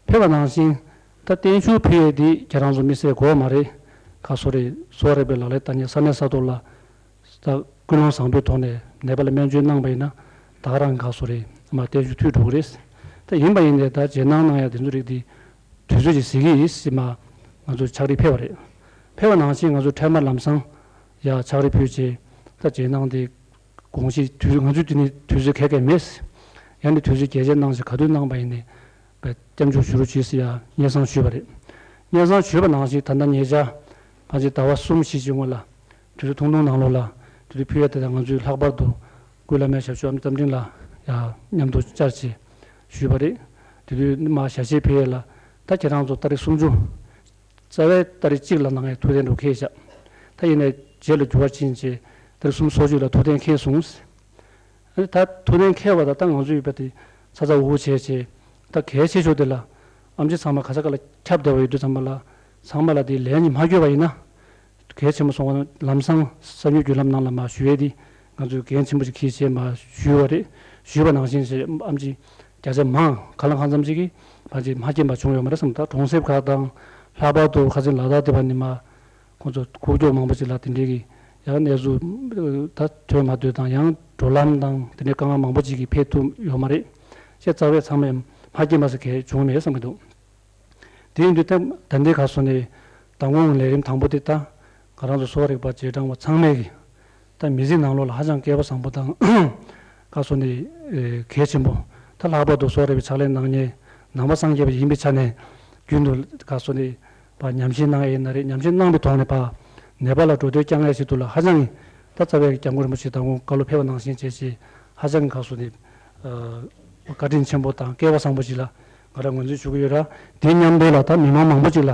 ཕེབས་པ་ནང་བཞིན་ད་བརྟན་བཞུགས་ཕུལ་ཡས་འདི་ཁྱེད་རང་ཚོ་དམིགས་བསལ་དགོས་པ་མ་རེད། ཁ་སོ་རེ་གསོ་བ་རིག་པའི་ལག་ལེན་ལྟ་མཁན་ས་གནས་ས་ཐོག་ལ་ད་ཀུན་སློང་བཟང་པོའི་ཐོག་ནས་ནད་པ་ལ་སྨན་བཅོས་གནང་པ་ཡིན་ན་ད་ག་རང་ཁ་སོ་རེ་མ་བརྟན་བཞུགས་ཐུག་འགྲོ་གི་རེད། ད་ཡིན་པ་ཡིན་ནའི་ད་རྗེས་གནང་གནང་ཡ་དེ་ཚོ་རིགས་འདི་དུས་ཚོད་ཅིག་གཟིགས་ཀྱི་ཡིན་ཟེར་མ་ང་ཚོ་ཕྱག་བྲིས་ཕེབས་པ་རེད། ཕེབས་པ་ནང་བཞིན་ང་ཚོ་འཕྲལ་མར་ལམ་སང་ཡ་ཕྱག་བྲིས་ཕུལ་རྗེས་ད་རྗེས་གནང་དེ་དགོངས་གཞི་དུས་ཚོད་ང་ཚོའི་དུས་ནི་དུས་ཚོད་ཁེལ་མཁན་མེད། ཡང་ནི་དུས་ཚོད་རྒྱས་བཅད་གནང་ཞིང་ག་དུས་གནང་པ་ཡིན་ནའི་སྐྱབས་འཇུག་ཞུ་རོགས་གྱིས་ཟེར་ཡ་སྙན་སེང་ཞུས་པ་རེད། སྙན་སེང་ཞུས་པ་ནང་བཞིན་ད་ལྟ་ཉེ་ཆར་ཕལ་ཆེར་ཟླ་བ་གསུམ་བཞི་ཅིག་སྔོན་ལ་དུས་ཚོད་ཐུང་ཐུང་ནང་ལོགས་ལ་དུས་ཚོད་ཕུལ་ཡ་དེ་དང་ང་ཚོས་ལྷག་པར་དུ་སྐུ་བླ་མའི་ཞབས་ཞུ་ཨ་མ་རྩ་འཕྲིན་ལགས་ཡ་མཉམ་དུ་བཅར་བྱས་ཞུས་པ་རེད། དེ་དུས་མ་ཞལ་བཞེས་ཕུལ་ཡ་ལ་ད་ཁྱེད་རང་ཚོ་ཏ་རིག་སུམ་ཅུ་རྩ་བའི་ཏ་རིག་གཅིག་ལ་གནང་ཡས་ཐུགས་གཏན་འདུག་འཁེལ་བཞག་ད་ཡིན་ནའི་རྗེས་ལ་འགྱུར་བ་ཕྱིན་རྗེས་ཏ་རིག་སུམ་ཅུ་སོ་གཅིག་ལ་ཐུགས་གཏན་འཁེལ་སོང་། ཨ་ནི་ད་ཐུགས་གཏན་འཁེལ་བ་ད་ད་ང་ཚོ་ཡོད་པ་དེ་ཚ་ཚ་འུར་འུར་བྱས་བྱས་ད་གལ་ཆེ་ཤོས་དེ་ལ་ཨེམ་ཆི་ཚང་མ་ག་ས་ག་ལ་ཁྱབ་བསྡད་པ་ཡོད་དུས་ཚང་མ་ལ་ཚང་མ་ལ་དེ་ལན་གྱིས་མ་བསྐྱོད་པ་ཡིན་ན། གལ་ཆེན་པོ་སོང་བ་ན་ལམ་སང་གསར་འགྱུར་བརྒྱུད་ལམ་ནང་ལ་མར་ཞུ་ཡས་དེ་ང་ཚོས་འགན་ཆེན་པོ་ཞིག་འཁྱེར་བྱས་མར་ཞུས་པ་རེད། ཞུས་པ་ནང་བཞིན་བྱས་ཨེམ་ཆི་བརྒྱ་ཆ་མང་གང་ལ་གང་འཚམ་ཞིག་གིས་ཕལ་ཆེར་མ་མཁྱེན་པ་བྱུང་ཡོད་མ་རེད་བསམ། ད་གྲོང་གསེབ་ཁག་དང་ལྷག་པར་དུ་ཁ་སང་ལ་དྭགས་དེ་བ་ནས་མར་ཁོང་ཚོ་ཁུག་ཀྱོག་མང་པོ་ཅིག་ལ་དེ་འདྲའི་གི་ཡང་གནས་ཚུལ་ད་ཐོན་མ་ཐོན་དང་ཡང་འགྲོ་ལམ་དང་དེ་འདྲའི་དཀའ་ངལ་མང་པོ་ཅིག་གིས་ཕེབས་ཐུབ་ཡོད་མ་རེད། བྱས་ཙང་བས་ཚང་མས་མ་མཁྱེན་པ་ཟེར་གང་ཡང་བྱུང་མེད་བསམ་གྱི་འདུག་དེ་ཡིན་དུས་ད་ད་ལྟའི་ཁ་སོ་ནས་མདང་དགོང་ལས་རིམ་དང་པོ་དེ་ད་ ང་རང་ཚོ་གསོ་བ་རིག་པ་རྗེས་འབྲང་བ་ཚང་མས་ཀྱི་ད་མི་ཚེ་ནང་ལོགས་ལ་ཧ་ཅང་སྐལ་པ་བཟང་པོ་དང་ག་སོ་ནི་གལ་ཆེན་པོ། ད་ལྷག་པར་དུ་གསོ་བ་རིག་པའི་ཕྱག་ལས་གནང་མཁན་ནང་པ་སངས་རྒྱས་པ་ཡིན་པའི་ཆ་ནས་རྒྱུན་དུ་ག་སོ་ནི་ཕར་ཉམས་ཞིབ་གནང་ཡས་ཡིན་ན་རེད། ཉམས་ཞིབ་གནང་བའི་ཐོག་ནས་ཕར་ནེ་པ་ལ་འགྲོ་སྡོད་བསྐྱངས་ཡས་ཞིག་འདུག་ལ། ཧ་ཅང་གི་ད་རྩ་བའི་སྐྱབས་མགོན་རིན་པོ་ཆེ་དང་ཁོང་བཀའ་སློབ་ཕེབས་པ་ནང་བཞིན་བྱས་ཅིག་ཧ་ཅང་གི་ག་སོ་ནི་བཀའ་དྲིན་ཆེན་པོ་དང་སྐལ་པ་བཟང་པོ་ཞིག་ལ་ང་རང་ངོས་འཛིན་ཞུ་གི་ཡོད་ར། དེ་མཉམ་དུ་ལ་ད་མི་མང་མང་པོ་ཅིག་ལ་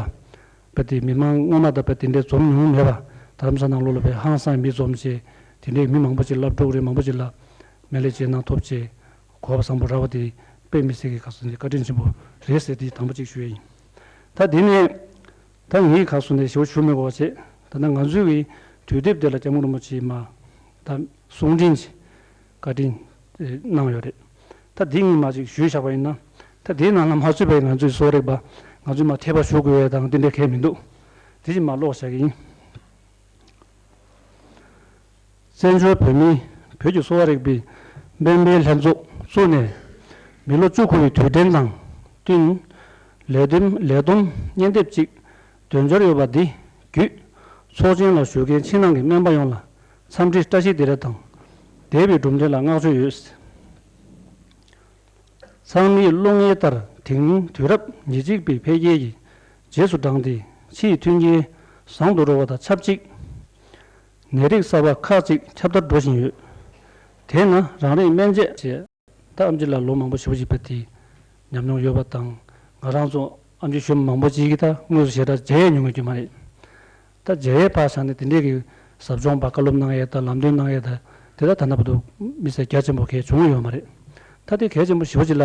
བས་དེ་མི་མང་སྔོན་མ་ད་བས་དེ་འདྲའི་འཛོམས་མྱོང་མེད་པ། དྷ་རམ་ས་ནང་ལོགས་ལ་བས་ཧང་སང་མི་འཛོམས་བྱས་དེ་འདྲའི་མི་མང་པོ་ཅིག་སློབ་ཕྲུག་རེད་མང་པོ་ཅིག་ལ་སྨན་བླའི་རྗེས་གནང་ཐོབ་བྱས་གོ་བ་བཟང་པོ་རག་པ་དེ་དཔེ་མི་སྲིད་ཀྱི་ག་སོ་ནི་བཀའ་དྲིན་ཆེན་པོ་རེད་ཟེར་དེ་དང་པོ་གཅིག་ཞུ་ཡ་ཡིན། ད་དེ་ནས་ད་ངའི་ག་སོ་ནི་ཞེ་པོ་ཞུ་མི་དགོས་པ་བྱས། ད་ལྟ་ང་ཚོའི་གི་དུས་དེབ་དེ་ལ་སྐྱབས་མགོན་རིན་པོ་ཆེས་མ་ད་གསུང་འཕྲིན་ཅིག་བཀའ་དྲིན་གནང་ཡོད་རེད། ད་འདི་ངས་མ་ཅིག་ཞུས་བཞག་པ་ཡིན་ན། ད་དེའི་ནང་ལ་མ་ཚུད་པའི་ང་ཚོའི་གསོ་རིག་པ་ང་ཚོས་མ་འཐད་པ་ཞུ་དགོས་ཡས་དང་དེ་འདྲ་གང་ཡང་མི་འདུག་དེ་ཅིག་མ་ཀློག་བཞག་གི་ཡིན། བཙན་བྱོལ་བོད་མིའི་བོད་ཀྱི་གསོ་བ་རིག་པའི་སྨན་པའི་ལྷན་ཚོགས་བཙུགས་ནས་མི་ལོ་བཅུ་འཁོར་བའི་དུས་དྲན་དང་བསྟུན་ལས་བསྡོམས་ལས་བསྡོམས་སྙན་དེབ་ཅིག་འདོན་འཆར་ཡོད་པ་འདི་བརྒྱུད་ཚོགས་ཆེན་ལ་ཞུགས་མཁན་ཕྱི་ནང་གི་སྨན་པ་ཡོངས་ལ་འཚམས་འདྲི་བཀྲ་ཤིས་བདེ་ལེགས་དང་། འདས་པའི་གྲུབ་འབྲས་ལ་བསྔགས་བརྗོད་ཡོད། ཚང་མས་བློ་ངེས་ལྟར་དེ་རིང་དུས་རབས་ཉེར་གཅིག་པའི་འཕེལ་རྒྱས་ཀྱི་རྗེས་སུ་འབྲངས་ཏེ་ཕྱིའི་མཐུན་རྐྱེན་བཟང་དུ་འགྲོ་བ་དང་ཆབས་ཅིག་ནད་རིགས་གསར་པ་ཁག་ཅིག་ཁྱབ་གདལ་འགྲོ་བཞིན་ཡོད། དེས་ན་རང་རེའི་སྨན་དཔྱད་ཅེས་ད་ཨེམ་ཆི་ལགས་ལོ་མང་པོ་ཞེ་པོ་ཅིག་ཕེབས་ཏེ་ཉམས་མྱོང་ཡོད་པ་དང་ང་རང་ཚོ་ཨེམ་ཆི་གཞོན་མང་པོ་ཅིག་གིས་ད་དངོས་སུ་ཞེ་དྲག་མཇལ་ཡས་མྱོང་ཡོད་རྒྱུ་མ་རེད། ད་མཇལ་ཡས་ཕར་བཞག་ནས་དེ་འདྲས་ཀྱི་ཟབ་སྦྱོང་པ་བཀའ་སློབ་གནང་ཡས་དང་ལམ་སྟོན་གནང་ཡས་དང་དེ་ད་ད་ལྟ་བར་དུ་མི་སེར་རྒྱ་ཆེན་པོ་གས་བྱུང་ཡོད་མ་རེད། ད་དེ་གལ་ཆེན་པོ་ཞེ་པོ་ཅིག་ལ་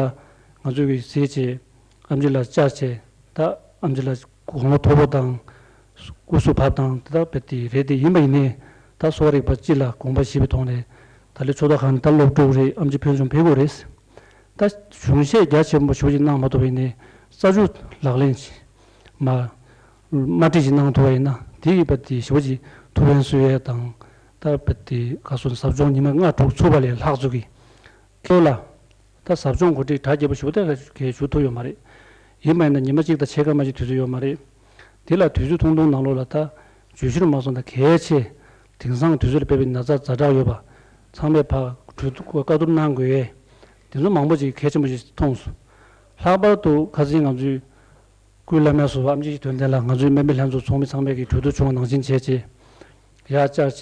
ང་ཚོས་གི་གཟིགས་བྱས་ཨེམ་ཆི་ལགས་བཅར་བྱས་ད་ཨེམ་ཆི་ལགས་དགུང་ལོ་མཐོ་པོ་དང་སྐུ་གཟུགས་བབ་དང་དེ་དག་བེད་དེ་རེད་དེ་ཡིན་པ་ཡིན་ནའི་ད་གསོ་བ་རིག་པ་སྤྱི་ལ་དགོངས་པ་བཞེས་པའི་ཐོག་ནས་ད་ལོའི་ཕྱོགས་མཐའ་ཁག་ནས་ད་སློབ་ཕྲུག་རེད་ཨེམ་ཆི་ཕུལ་བྱུང་ཕེབས་དགོས་རེད། ད་གཞུང་བཞེས་རྒྱ་ཆེན་པོ་ཞེ་པོ་ཅིག་གནང་མ་ཐུབ་པ་ཡིན་ནའི་རྩ་ཆུ་ལག་ལེན་ཅིག་མ་མ་བྲིས་ཅིག་གནང་ཐུབ་པ་ཡིན་ན་དེ་ཡིས་བེད་དེ་ཞེ་པོ་ཅིག་ཐུགས་ཕན་གསོས་ཡས་དང་ད་བེད་དེ་ག་སོ་ཟབ་སྦྱོང་ཉི་མ་ལྔ་དྲུག་ཚུགས་པ་ལས་ལྷག་ཚུགས་ཀྱི། ཁྱེད་ལ་ད་ཟབ་སྦྱོང་གོ་སྒྲིག་གྲ་རྒྱས་པོ་ཞུ་དེ་གས་ཞུ་ཐུབ་ཡོད་མ་རེད། ཡིན་པ་ཡིན་ན་ཉི་མ་གཅིག་དང་ཕྱེད་ཀ་མ་གཅིག་དུས་ཚོད་ཡོད་མ་རེད། དེ་ལ་དུས་ཚོད་ཐུང་ཐུང་ནང་ལོགས་ལ་ད་བརྗོད་གཞིར་མ་སོང་ན་གལ་ཆེ། དེང་སང་དུས་ཚོད་ལ་དཔག་པའི་ན་ཚ་ཛ་དྲག་ཡོད་པ། ཚང་མས་ཕར་གྲོས་བསྡུར་བཀའ་བསྡུར་གནང་དགོས་ཡས། དེ་ཚོ་མང་པོ་ཅིག་གལ་ཆེན་པོ་ཞིག་མཐོང་སོང་། ལྷག་པར་དུ་ཁ་སང་ང་ཚོའི་སྐུའི་བླ་མའི་ཟུར་པ་ཨེམ་ཆི་དོན་ལྡན་ལགས་ང་ཚོའི་སྨན་པའི་ལྷན་ཚོགས་ཚོགས་མི་ཚང་མས་ཀྱི་གྲོས་བསྡུར་བྱུང་བ་ནང་བཞིན་བྱས་རྗེས། ཡར་བཅར་བྱས་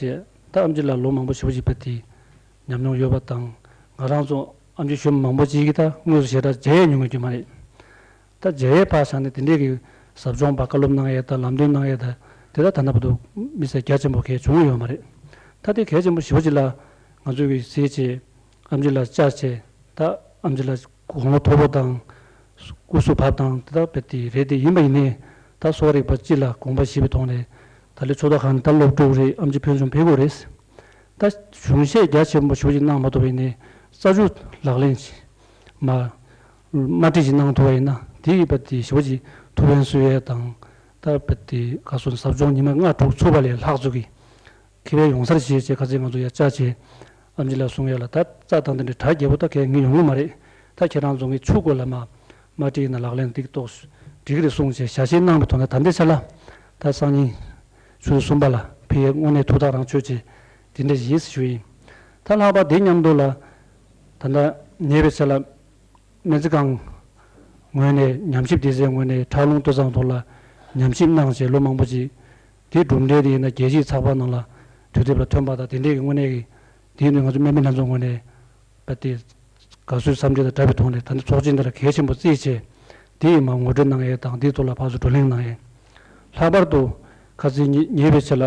ད་ཨེམ་ཆི་ལགས་ལོ་མང་པོ་ཞེ་པོ་ཅིག་ཕེབས་ཏེ་ཉམས་མྱོང་ཡོད་པ་དང་ང་རང་ཚོ་ཨེམ་ཆི་གཞོན་མང་པོ་ཅིག་གིས་ད་དངོས་སུ་ཞེ་དྲག་མཇལ་ཡས་མྱོང་ཡོད་རྒྱུ་མ་རེད། ད་མཇལ་ཡས་ཕར་བཞག་ནས་དེ་འདྲས་ཀྱི་ཟབ་སྦྱོང་པ་བཀའ་སློབ་གནང་ཡས་དང་ལམ་སྟོན་གནང་ཡས་དང་དེ་ད་ད་ལྟ་བར་དུ་མི་སེར་རྒྱ་ཆེན་པོ་གས་བྱུང་ཡོད་མ་རེད། ད་དེ་གལ་ཆེན་པོ་ཞེ་པོ་ཅིག་ལ་ང་ཚོས་ཀྱི་གཟིགས་བྱས་ཨེམ་ཆི་ལགས་བཅར་བྱས་ད་ཨེམ་ཆི་ལགས་དགུང་ལོ་མཐོ་པོ་དང་སྐུ་གཟུགས་བབ་དང་དེ་དག་བེད་དེ་རེད་དེ་ཡིན་པ་ཡིན་ནའི་ད་གསོ་བ་རིག་པ་སྤྱི་ལ་དགོངས་པ་བཞེས་པའི་ཐོག་ནས་ད་ལོའི་ཕྱོགས་མཐའ་ཁག་ནས་ད་སློབ་ཕྲུག་རེད་ཨེམ་ཆི་ཕུལ་བྱུང་ཕེབས་དགོས་རེད། ད་གཞུང་བཞེས་རྒྱ་ཆེན་པོ་ཞེ་པོ་ཅིག་གནང་མ་ཐུབ་པ་ཡིན་ནའི་རྩ་ཆུ་ལག་ལེན་ཅིག་མ་མ་བྲིས་ཅིག་གནང་ཐུབ་པ་ཡིན་ན་དེ་ཡིས་བེད་དེ་ཞེ་པོ་ཅིག་ཐུགས་ཕན་གསོས་ཡས་དང་ད་བེད་དེ་ག་སོ་ཟབ་སྦྱོང་ཉི་མ་ལྔ་དྲུག་ཚུགས་པ་ལས་ལྷག་ཚུགས་ཀྱི། ཁེ་ཕན་ཡོང་སར་བྱེད་ཅེས་ཁ་སང་ང་ཚོ་ཡར་བཅར་བྱས་ཨེམ་ཆི་ལགས་གསུང་ཡས་ལ་ད་རྩ་དང་དེ་འདྲའི་གྲ་རྒྱས་པོ་ད་གས་ངས་ཡོང་གི་མ་རེད། ད་ཁྱེད་རང་ཚོ་ངས་ཆུ་སྐོར་ལ་མ་མ་བྲིས་ན་ལག་ལེན་འདི་གཏོགས་འགྲིག་གི་རེད་གསུངས་བྱས་ཞལ་བཞེས་གནང་བའི་ཐོག་ནས་ད་ལྟའི་ཆ་ལ་ད་སང་ཉིན་ཆུ་ཚོད་གསུམ་པ་ལ་ཕེབས་ཡས་དངོས་གནས་ཐུགས་ཐག་རང་ཆོད་བྱས་དེ་འདྲ་ཡིན་ཞུ་ཡིན། ད་ལྷག་པར་དེ་མཉམ་དུ་ལ་ད་ལྟ་ཉེ་བའི་ཆར་ལ་སྨན་རྩིས་ཁང་ངོས་ནས་ཉམས་ཞིབ་སྡེ་ཚན་ངོས་ནས་ཁྲག་རླུང་སྟོད་འཚངས་ཐོག་ལ་ཉམས་ཞིབ་གནང་བྱས་ལོ་མང་པོ་ཅིག་དེའི་གྲུབ་འབྲས་དེ་ཡིན་ན་རྒྱལ་སྤྱིའི་ཚགས་པར་ནང་ལ་དུས་དེབ་ལ་ཐོན་པ་དང་དེ་འདྲའི་གི་དངོས་གནས་ཀྱི་དེའི་ནང་ང་ཚོ་སྨན་པའི་ལྷན་ཚོགས་ངོས་ནས་ད་དེ་དགའ་བསུའི་འཚམས་འདྲི་དང་སྦྲགས་པའི་ཐོག་ནས་ད་ནི་ཚོགས་ཆེན་འདི་ལ་གལ་ཆེན་པོ་བརྩིས་བྱས་དེ་ཡིས་མར་ངོ་སྤྲོད་གནང་ཡས་དང་དེའི་ཐོག་ལ་ཕར་ཚུར་བགྲོ་གླེང་གནང་ཡས། ལྷག་པར་དུ་ཁ་སང་ཉེ་ཉེ་བའི་ཆར་ལ་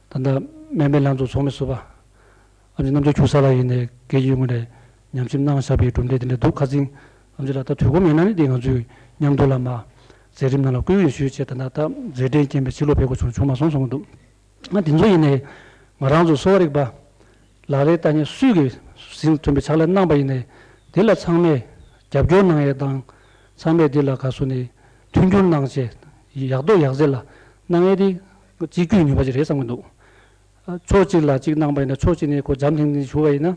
ད་ལྟ་སྨན་པའི་ལྷན་ཚོགས་ཚོགས་མི་ཟུར་པ་ཨ་ཅེ་རྣམ་རྒྱལ་ཁྱུག་ས་ལགས་ཡིན་ནའི་སྐད་ཡིག་ངོས་ནས་ཉམས་ཞིབ་གནང་བཞག་པའི་གྲུབ་འབྲས་དེ་འདྲ་འདུག་ཁ་སང་ཨ་ཅེ་ལགས་ད་དུས་ཁོམ་ཡོད་ན་ནི་དེ་ང་ཚོས་མཉམ་དུ་ལ་མ་མཛད་རིམ་ནང་ལ་བསྐུལ་ཡོང་ཞུས་བྱས་ད་ལྟ་ད་མཛད་བྲེལ་རྐྱེན་པས་ཕྱི་ལོགས་ཕེབས་དགོས་བྱུང་བྱུང་མ་སོང་གསུང་གི་འདུག་ང་དེ་ཚོ་ཡིན་ནའི་ང་རང་ཚོ་གསོ་བ་རིག་པ་ལག་ལེན་བསྟར་མཁན་སུས་ཀྱིས་ཟིན་ཐོན་པའི་ཕྱག་ལས་གནང་པ་ཡིན་ནའི་དེ་ལ་ཚང་མས་རྒྱབ་སྐྱོར་གནང་ཡས་དང་ཚང་མས་དེ་ལ་ག་སོ་ནས་མཐུན་འགྱུར་གནང་བྱས་ཡག་ཐོག་ཡག་བརྩེགས་ལ་གནང་ཡས་དེ་གཅིག་གྱུར་ནུས་པ་ཅིག་རེད་བསམ་གྱི་འདུག་ཕྱོགས་གཅིག་ལ་གཅིག་གནང་པ་ཡིན་ན་ཕྱོགས་གཅིག་ནས་ཁོ་འཇམ་ཐིང་ཐིང་ཞུ་བ་ཡིན་ན་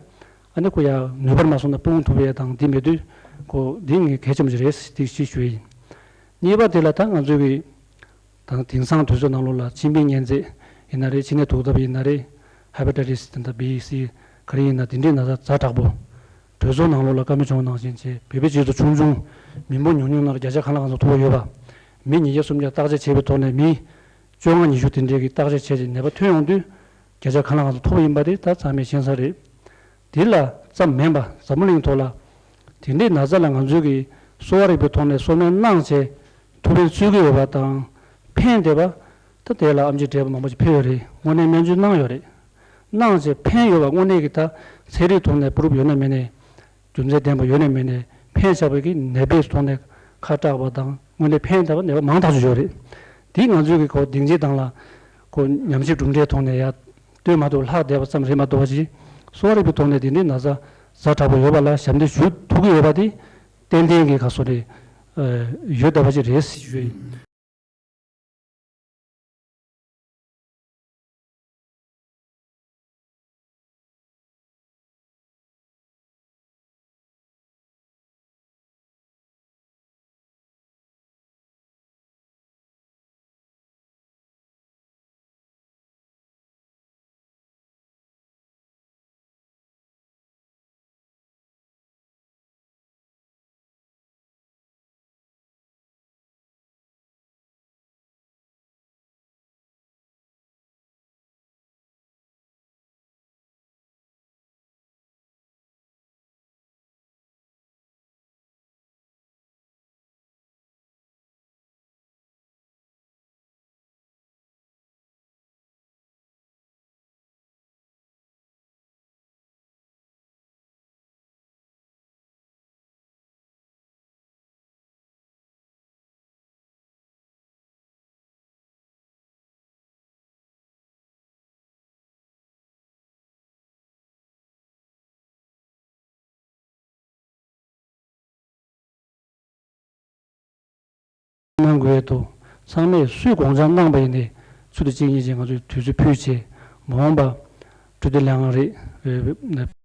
ཨ་ནི་ཁོ་ཡ་ནུས་པར་མ་སོང་ན་སྤུངས་ཐུབ་ཡས་དང་འདི་མེད་དུས་ཁོ་འདི་ངས་གལ་ཆེན་པོ་ཞིག་རེད་ཟེར་ཏེ་ཞེས་ཞུ་ཡས་ཡིན། གཉིས་པ་དེ་ལ་ད་ང་ཚོའི་གི་དང་དེང་སང་དུས་ཚོད་ནང་ལོགས་ལ་མཆིན་པའི་གཉན་ཚད་ ཡིན་ན་རེད། ཕྱི་ནད་དུག་ལྡབ་ཡིན་ན་རེད། ཧེ་པ་ཊའི་ཊི་སི་དེ་འདྲ་བི་སི་ག་རེ་ཡིན་ན་དེ་འདྲའི་ན་ཚ་ཛ་དྲག་པོ། གྲོས་ཚོགས་ནང་ལོགས་ལ་བཀའ་མོལ་བྱུང་བ་ནང་བཞིན་བྱས་བོད་པའི་སྤྱི་ཚོགས་ཆུང་ཆུང་མི་འབོར་ཉུང་ཉུང་ནང་ལ་བརྒྱ་ཆ་གང་ལ་གང་འཚམ་ཐུག་པ་ཡོད་པ། མི་ཉིས་བརྒྱ་སུམ་བརྒྱ་བརྟག་དཔྱད་བྱས་པའི་ཐོག་ནས་མི་བཅོ་ལྔ་ཉི་ཤུ་དེ་འདྲའི་གི་བརྟག་དཔྱད་བྱས་རྗེས་ནད་པ་ཐོན་ཡོང་དུས་བརྒྱ་ཆ་གང་ལ་གང་འཚམ་ཐུག་པ་ཡིན་པ་དེ་ད་ཚང་མས་ཤེས་ས་རེད། དེ་ལ་ཙམ་མིན་པ་འཛམ་བུ་གླིང་ཐོག་ལ་དེ་འདྲའི་ན་ཚ་ལ་ང་ཚོས་ཀྱི་གསོ་བ་རིག་པའི་ཐོག་ནས་གསོ་སྨན་གནང་བྱས་ཐུགས་ཕན་གསོས་ཀྱི་ཡོད་པ་དང་། ཕན་བདེ་བ་ད་དེ་ལ་ཨེམ་ཆི་འབྲས་བུ་མང་པོ་ཞིག་ཕེབས་ཡོད་རེད། དངོས་གནས་སྨན་བཅོས་གནང་ཡོད་རེད། གནང་བྱས་ཕན་ཡོད་པ་དངོས་གནས་ཀྱི་ད་ཚན་རིག་ཐོག་ནས་པུ་རུབ་ཡོད་ན་མེད་ན། རྒྱུ་མཚན་ལྡན་པ་ཡོད་ན་མེད་ན། ཕན་བཞག་པའི་གི་ནད་པའི་ཐོག་ནས་ཁ་གྲགས་པ་དང་དངོས་གནས་ཕན་བཏགས་པ་ནད་པ་མང་ཐག་ཆོད་ཡོད་རེད། དེ་ང་ཚོས་ཀྱི་ཁོ་སྡིངས་ཆའི་སྟེང་ལ་ཁོ་ཉམས་ཞིབ་གྲུབ་འབྲས་ཐོག་ནས་ཡར་སྟོན་མ་ཐུབ་ལྷག་བསྡད་པ་ཙམ་རེད་མ་གཏོགས་པ་ཅིག་གསོ་བ་རིག་པའི་ཐོག་ནས་དེ་འདྲའི་ན་ཚ་ཛ་དྲག་པོ་ཡོད་པ་ལ་ཞབས་འདེགས་ཞུ་ཐུབ་ཀྱི་ཡོད་པ་དེ་ཏན་ཏན་གྱི་ཁ་སོ་རེད། ཡོད་བསྡད་པ་ཅིག་རེད་ཞུ་ཡིན། གནང་དགོས་འདུག་ཚང་མས་སུས་དགོངས་འཆར་གནང་པ་ཡིན་ནའི་ཚུལ་དུ་གཅིག་གཉིས་ཀྱིས་ང་ཚོས་དུས་ཚོད་ཕུལ་བྱས་མ་འོངས་པ་འཕྲོད་བསྟེན་ལས་ཁང་རེད།